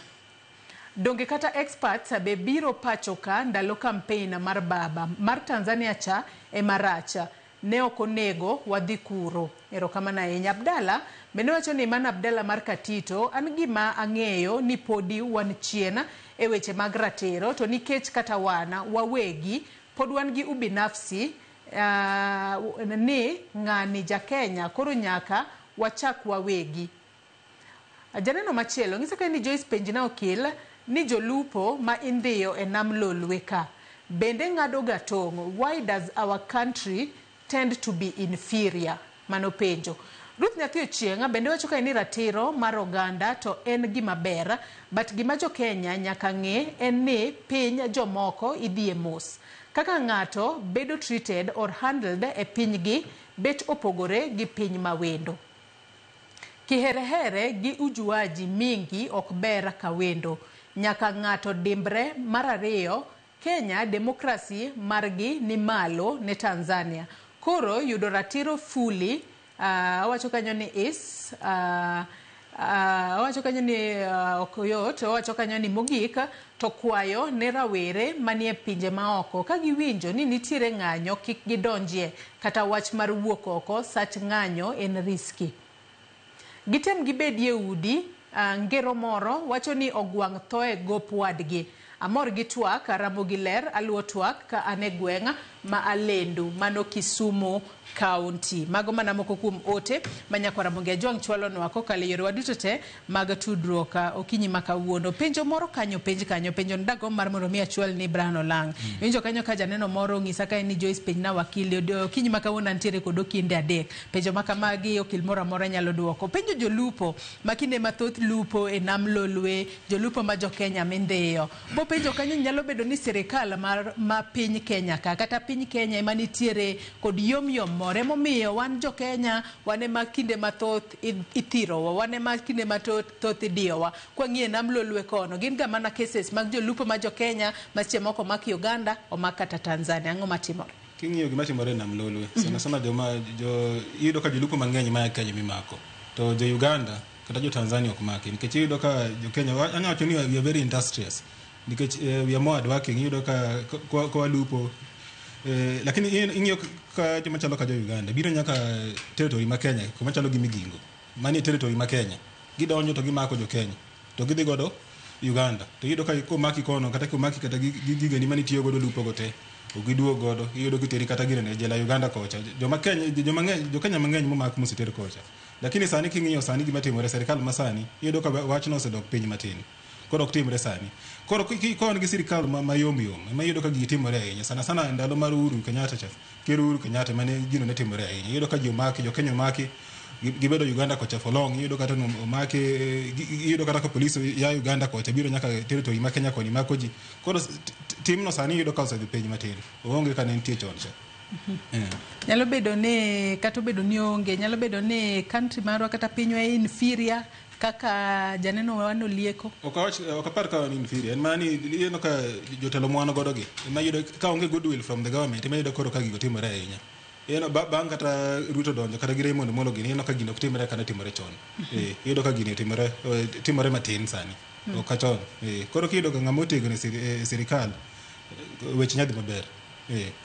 Donge kata experts be biro pacho ka ndalo campaign mar baba mar Tanzania cha ema rach ne ok onego wadhi kuro. Erokamano ahinya. Abdalla bende wacho ni mana Abdalla mar Katito, an gima ang'eyo ni podi wan chien e weche mag ratiro to nikech kata wana wawegi pod wan gi ubinafsi ni ng'ani ja Kenya koro nyaka wachak wawegi. Janeno machielo ng'isa ka ni Joyce penjna okil ni jolupo ma indhiyo e nam Lolwe ka bende ng'ado ga tong', why does our country tend to be inferior? Mano penjo. Ruth Nyathi Ochieng' bende wacho ka ni ratiro mar oganda to en gima ber, but gima jo Kenya nyaka ng'e en ni piny jomoko idhiye mos. Kaka ng'ato bedo treated or handled e pinygi bet opogore gi piny mawendo. Kiherehere gi ujuaji mingi ok ber kawendo. Nyaka ng'ato dimbre. Mar ariyo, Kenya demokrasi margi ni malo ne Tanzania. Koro yudo ratiro fully, owacho kanyo ni is owacho kanyo ni ok yot. Owacho kanyo ni mogik to kwayo ne rawere manie pinje maoko ka giwinjo ni nitiere ng'anyo kik gidonjie, kata wach mar wuok oko sach ng'anyo en riski. Gitem gibedie udi. Ngero moro wacho ni ogwang' thoe gop wadgi. Amor gi twak, Ramogi ler, aluwo twak ka an e gweng' ma Alendu, mano Kisumu County. Mago mana moko kuom ote ma nyakwar Ramogi Ajwang' chwalonwa kokalo e yorewa duto te mag tudruok okinyi ma kawuono. Penjo moro kanyo, penj kanyo, penjo ndagombo mar mondo mi achwal ni Brian Olang'. Iwinjo kanyo ka janeno moro ng'isa ka en ni Joyce penjna wakili okinyi ma kawuono antiere kod okinde 3. Penjo ma kamagi okil moro amora nyalo duoko. Penjo jolupo ma kinde mathoth lupo e nam Lolwe, jolupo ma jo Kenya mindhiyo. Bo penjo kanyo nyalo bedo ni sirikal ma piny Kenya ka kata piny Kenya ema nitiere kod yom yom moro emomiyo wan jo Kenya wan ema kinde mathoth ithirowa, wan ema kinde mathoth idiyowa. Kwang'iye nam Lolwe kono gin ga mana cases mag jolupo ma jo Kenya ma seche moko omak Uganda, omak kata Tanzania. Ang'o matimore? King'iyo gima timore e nam Lolwe, sana sana joma jo iyudo ka jolupo mang'eny ma Kenya mimako to jo Uganda kata jo Tanzania ok maki, nikech iyudo ka jo Kenya anyalo wacho ni we are very industrious nikech we are more hardworking. Iyudo ka kwalupo lakini ing'iyo ka joma chalo ka jo Uganda biro nyaka territory ma Kenya kuma chalo gi Migingo manie territory ma Kenya. Gidonjo to gimako jo Kenya to gidhi godo Uganda. To iyudo ka komaki kono kata komaki kata gi gigeni mane itiyo godo lupo go te ok giduog godo, iyudo kiteri kata girene e jela Uganda kocha. Joma Kenya, joma ng'eny, jo Kenya mang'eny momak moseter kocha. Lakini sani king'iyo sani gima timore sirikal masani, iyudo ka wachno osedok piny matin. Koro ok timre sani. Koro ka wan gi sirikal mayom yom, ema iyudo ka gigi timore ahinya. Sana sana ndalo mar Uhuru Kenyatta cha, Ker Uhuru Kenyatta mane gino ne timore ahinya. Iyudo ka ji omaki, jo Kenya omaki, gibedo Uganda kocha for long. Iyudo kata omaki, iyudo kata ka polis ya Uganda kocha biro nyaka territory ma Kenya koni mako ji. Koro timno sani iyudo ka osedhi piny matin. Oonge ka ne nitie chon cha. Nyalo bedo ni kata obedo ni onge, nyalo bedo ni country marwa kata pinywa inferior kaka janeno wa nolieko. Ok awach, ok apar ka wan inferior. En mana ni ineno ka jotelo mwan godo gi ema iyudo ka onge goodwill from the government, ema iyudo koro ka gigo timore ahinya. Ineno bang' kata Ruto donjo kata gi Raymond Omolo gini, ineno ka gino ok timre kaka ne timore chon. Iyudo ka gini timore, timore matin sani. Ok ka chon. Koro kiyudo ka ng'ama otegno e sirikal, weche nyadhi maber.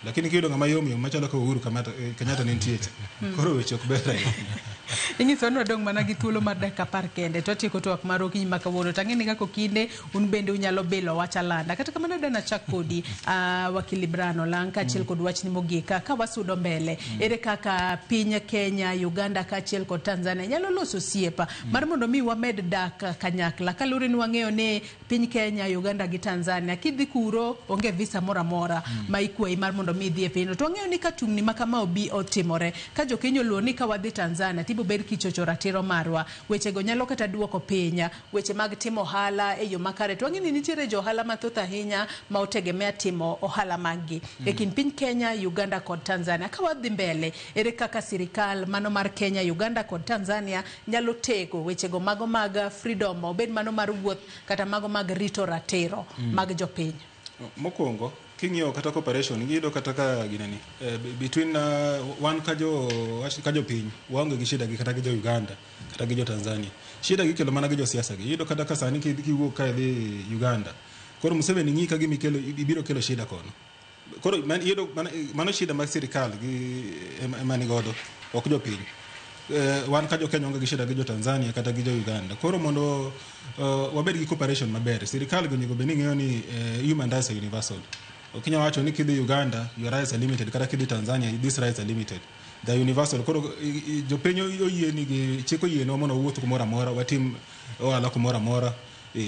Lakini kiyudo ng'ama yom yom machalo ka Uhuru Kenyatta ne nitie cha, koro weche ok ber ahinya. Inyiso ni wadong' mana gi thuolo mar dakika 10 kende to watieko twak mar okinyi ma kawuono. To ang'e ni kaka okinde un bende unyalo bilo wach alanda. Kata kamano dana chak kodi, wakili Brian Olang', kaachiel kod wachni mogik ka wasudo mbele. Ere kaka piny Kenya, Uganda kaachiel kod Tanzania nyalo loso osiep mar mondo mi wamed dak kanyakla, kaluwore ni wang'eyo ni piny Kenya, Uganda gi Tanzania kidhi kuro onge visa moro amora ma ikwayi mar mondo mi idhi e pinyno. To wang'eyo ni ka tungni ma kama obi otimore, ka jo Kenya oluor ni ka wadhi Tanzania tibo bed kichocho ratiro marwa, wechego nyalo kata duoko piny weche mag timo ohala e yo makare. To wang'eyo ni nitiere jo ohala mathoth ahinya ma otegemea timo ohala mag-gi e kind piny Kenya, Uganda kod Tanzania. Ka wadhi mbele, ere kaka sirikal mano mar Kenya, Uganda kod Tanzania nyalo tego wechego mago mag freedom, obed mano mar wuoth kata mago mag rito ratiro mag jopiny? Mokwongo king'iyo kata cooperation, iyudo kata ka gineni between wan ka jo wach ka jopiny waonge gi shida gi kata gi jo Uganda kata gi jo Tanzania. Shida gikelo mana gi josiasa gi. Iyudo kata ka sani kiwuok ka idhi Uganda, koro Museveni ng'i ka gima ikelo ibiro kelo shida kono. Koro iyudo mano shida mag sirikal gi ema ni godo, ok jopiny. Wan ka jo Kenya onge gi shida gi jo Tanzania kata gi jo Uganda. Koro mondo wabed gi cooperation maber, sirikal gi onego bed ni ng'eyo ni human rights are universal. Ok inyal wacho ni kidhi Uganda your rights are limited, kata kidhi Tanzania these rights are limited. They are universal. Koro jopiny oyie gi chik oyienwa mondo wawuoth kumoro amora, watim ohala kumoro amora.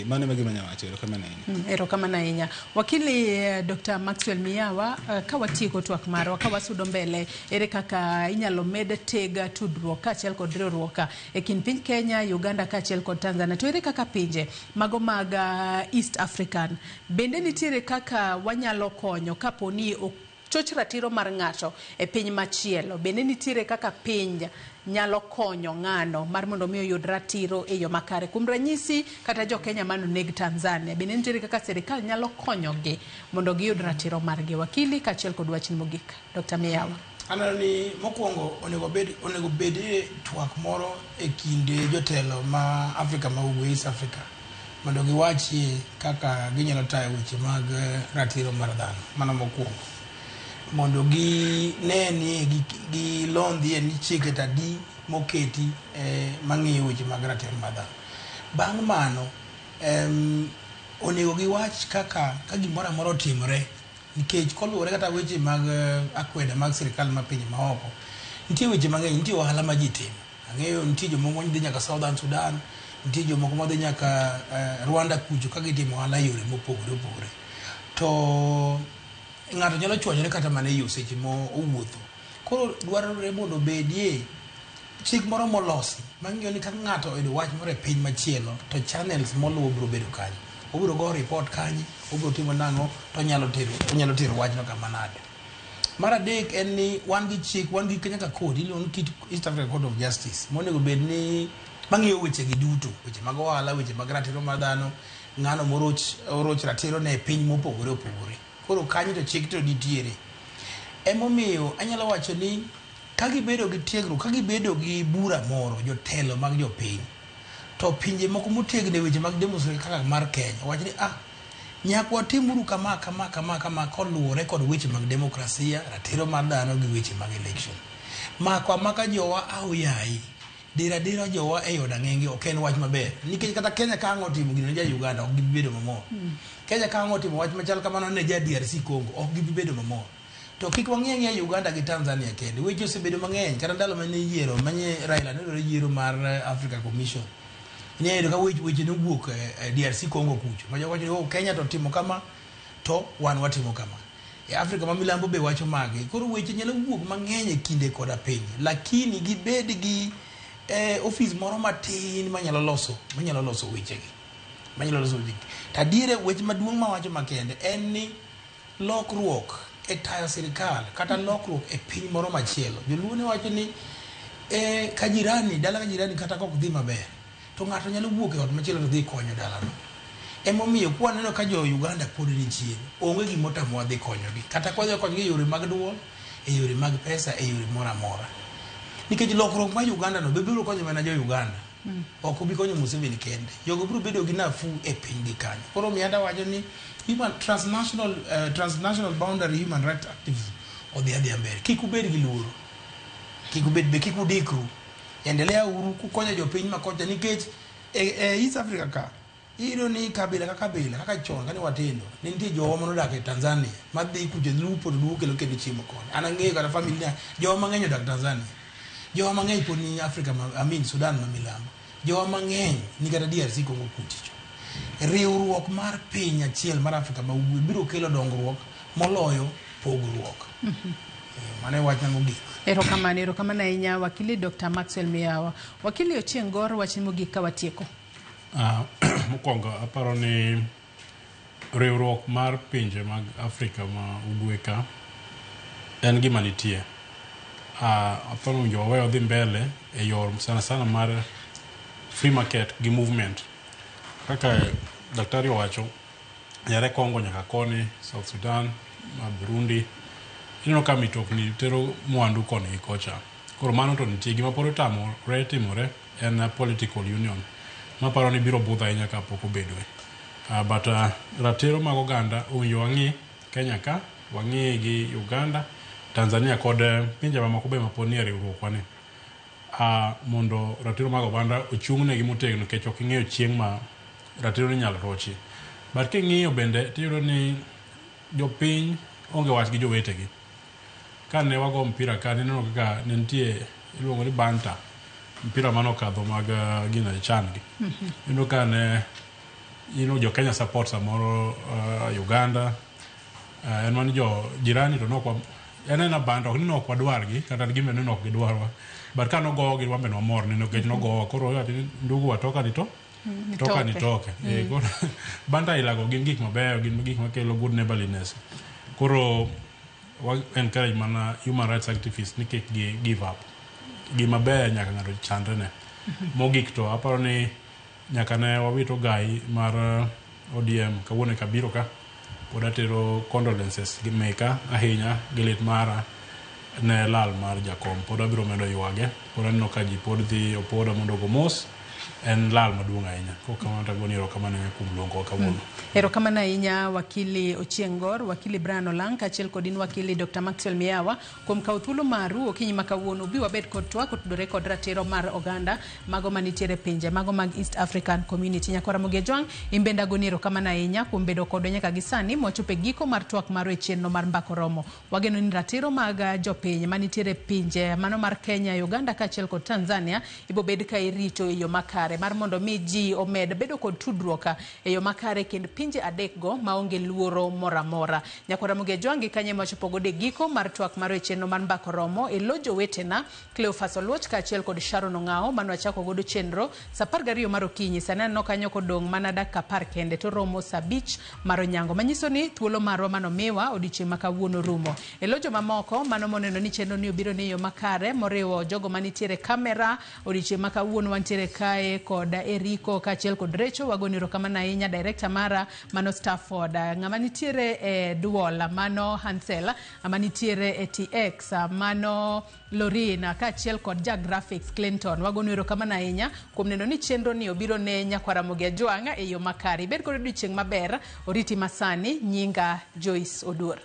Mano ema gima anyalo wacho. Erokamano ahinya. Erokamano ahinya. Wakili Dr. Maxwell Miyawa, ka watieko twak marwa, ka wasudo mbele, ere kaka inyalo med teg tudruok kaachiel kod riwruok e kind piny Kenya, Uganda kaachiel kod Tanzania? To ere kaka pinje mago mag East African bende nitiere kaka wanyalo konyo kapo ni choch ratiro mar ng'ato e piny machielo? Bende nitiere kaka piny nyalo konyo ng'ano mar mondo mi oyud ratiro e yo makare? Kuom ranyisi, kata jo Kenya manoneg Tanzania, bende nitiere kaka sirikal nyalo konyogi mondo giyud ratiro margi? Wakili, kaachiel kod wachni mogik, Dr. Miyawa. Aneno ni mokwongo onego bed e twak moro e kind jotelo ma Afrika ma Ugwe, East Africa, mondo giwachie kaka ginyalo tayo weche mag ratiro mar dhano. Mano mokwongo. Mondo gine ni gilondhie ni chike tadi moketi mang'iyo weche mag ratiro mar dhano. Bang' mano, onego giwach kaka ka gimoro amora otimore, nikech koluwore kata weche mag akweda mag sirikal ma pinje maoko, nitie weche mang'eny, nitie ohala ma ji timo. Ang'eyo nitie jomoko madhi nyaka Southern Sudan, nitie jomoko madhi nyaka Rwanda kucho ka gitimo ohala e yore mopogore opogore. To ng'ato nyalo chwanyore kata mana e yo seche mo owuotho. Koro dwarore mondo obedie chik moro molosi mang'iyo ni ka ng'ato oyudo wach moro e piny machielo, to channels moluwo biro bedo kanye, obiro go report kanye, obiro timo nang'o, to onyalo tero wachno kama nade. Mar adek en ni wan gi chik, wan gi nyaka code iluongo ni East African Court of Justice monego bed ni mang'iyo weche gi duto, weche mag ohala, weche mag ratiro mar dhano, ng'ano moroch oroch ratiro ne e piny mopogore opogore. Koro kanyo to chik to nitiere. Emomiyo anyalo wacho ni ka gibedo gi tiegruok, ka gibedo gi bura moro, jotelo mag jopiny, to pinje moko motegno e weche mag democracy kaka mar Kenya wach ni nyaka watimuru kama kama kama kama koluwore kod weche mag demokrasia, ratiro mar dhano gi weche mag election. Mako amaka jowa aoyayi. Dira dira jowa e od ang'enge ok en wach maber. Nikech kata Kenya ka ang' otimo gino ne ja Uganda ok gibi bedo mamor. Kenya ka ang' otimo wach machal kamano ne ja DRC Congo ok gibi bedo mamor. To kik wang'i ang'iya Uganda gi Tanzania kende. Weche osebedo mang'eny kata ndalo mane iyiero manye Raila ne dwaro yiero mar Africa Commission. Inya yudo ka weche weche nowuok e DRC Congo kucho. Ma jogo wacho ni oh, Kenya to timo kama to wan watimo kama. E Afrika ma milambo be wacho magi. Koro weche nyalo wuok mang'eny e kinde koda piny. Lakini gibed gi ofis moro matin manyalo loso manyalo loso wechegi. Manyalo loso wechegi. To adiere wech maduong' mawacho makende en ni lokruok e tayo sirikal kata lokruok e piny moro machielo. Joluo ne wacho ni ka jirani, dala ka jirani kata kok dhi maber, to ng'ato nyalo wuok e ot machielo to dhi konyo dalano. Emomiyo kwaneno ka jo Uganda pod ni chien, onge gima otamowa dhi konyogi. Kata kwadhi konyogi e yore mag duol, e yore mag pesa, e yore moro amora. Nikech lokruok mar Uganda no be biro konyo mana jo Uganda. Ok obi konyo Museveni kende. Jogo biro bedo gi nafuu e pinygi kanyo. Koro Mianda wacho ni human, transnational, transnational boundary human rights activism odhi adhiya mbele. Kik ubed gi luoro. Kik ubed be kik udikru. Endelea uru kukonyo jopiny ma kocha nikech e East Africa ka iyudo ni kabila ka kabila kaka chon kane watindo ne nitie jowa manodak e Tanzania madhi kucho lupo to duogo kelo kendo chiemo koni. An ang'eyo kata familia jowa mang'eny odak Tanzania. Jowa mang'eny pod ni Africa ma, I mean Sudan ma milambo. Jowa mang'eny ni kata DRC Congo kuchicho. Riwruok mar piny achiel mar Afrika ma ugwe biro kelo dongruok moloyo pogruok. Mano e wachna mogik. Erokamano, erokamano ahinya wakili Dr. Maxwell Miyawa. Wakili Ochieng' Gor, wachni mogik ka watieko. Mokwongo aparo ni riwruok mar pinje mag Afrika ma ugwe ka en gima nitie. Aparo ni owinjo wawe odhi mbele e yor sana sana mar free market gi movement. Kaka daktari owacho, yare Congo nyaka koni, South Sudan, Burundi, ineno ka mitokni tero mwandu koni gi kocha. Koro mano to nitie. Gima pod otamore timore en political union. Maparo ni biro budho ahinya kapok obedoe. But ratiro mag oganda owinjo wang'i Kenya ka, wang'i gi Uganda, Tanzania kod pinje mamoko be mapod nie riwruokwa ni. Mondo ratiro mag oganda ochung'negi motegno nikech ok ing'eyo chieng' ma ratiro ni inyalo rochi. But king'iyo bende tiyudo ni jopiny onge wach gi jowetegi. Kane wago mpira ka nineno kaka ne nitie iluongo ni banta mpira manokadho mag gina chan gi. Iyudo ka ne jo Kenya support samoro Uganda en mana jo jirani to nokwa en ena banta ok ni nok wadwargi kata gin bende nok gidwarwa but ka nogogi wan be nwamor ni nikech nogowa koro iwacho ni ndugu watoka ni to toka ni toke. Koro banta ilago gin gik mabeyo gin gik makelo good neighborliness. Koro wa encourage mana human rights activists ni kik gi give up. Gima ber nyaka ng'ato chandre ne. Mogik to aparo ni nyaka ne wawito gai mar ODM kawuono e kabiro ka pod atero condolences gi meka ahinya gi lit mara ne lal mar jakom. Pod abiro medo ywage. Pod aneno ka ji pod dhi opoda mondo ogo mos. En lal maduong' ahinya. Kok kamano to agoni erokamano ahinya kuom luongowa kawuono. Erokamano ahinya wakili Ochieng' Gor, wakili Brian Olang' kaachiel kod in wakili Dr. Maxwell Miyawa kuom kawo thuolo maru okinyi ma kawuono bi wabed kod twak otudore kod ratiro mar oganda mago manitiere pinje mago mag East African Community. Nyakwara Ramogi Ajwang', in bende agoni erokamano ahinya kuom bedo kodwa nyaka gi sani mwachopo e giko mar twak marwa e chenro mar Mbaka Oromo. Wageno ni ratiro mag jopiny manitiere pinje mano mar Kenya, Uganda kaachiel kod Tanzania ibobed ka irito e yo makare mar mondo mi ji omed bedo kod tudruok e yo makare kind pinje adek go maonge luoro moro amora. Nyakwara Ramogi Ajwang' gi kanye mwachopo godo e giko mar twak marwa e chenro mar Mbaka Oromo e lo jowetena Cleophas Oluoch kaachiel kod Sharon Ong'ao mane wachako godo chenro saa 12 mar okinyi. Sani aneno kanyo kodong' mana dakika 10 kende to romo saa 5 mar onyango manyiso ni thuolo marwa manomiwa odiochieng' ma kawuono rumo. E lo jomamoko mano moneno ni chenro ni obiro ni yo makare moriwo jogo manitiere kamera odiochieng' ma kawuono wantiere kae kod Eriko kaachiel kod Recho. Wagoni erokamano ahinya director mara mano Stafford, ng'ama nitiere e duol mano Hansel, ng'ama nitiere e TX mano Lorina kaachiel kod ja graphics Clinton. Wagoni erokamano ahinya kuom neno ni chenro ni obiro ne nyakwara Ramogi Ajwang' e yo makare. Ibed kod odiochieng' maber, oriti masani. Nyinga Joyce Oduor.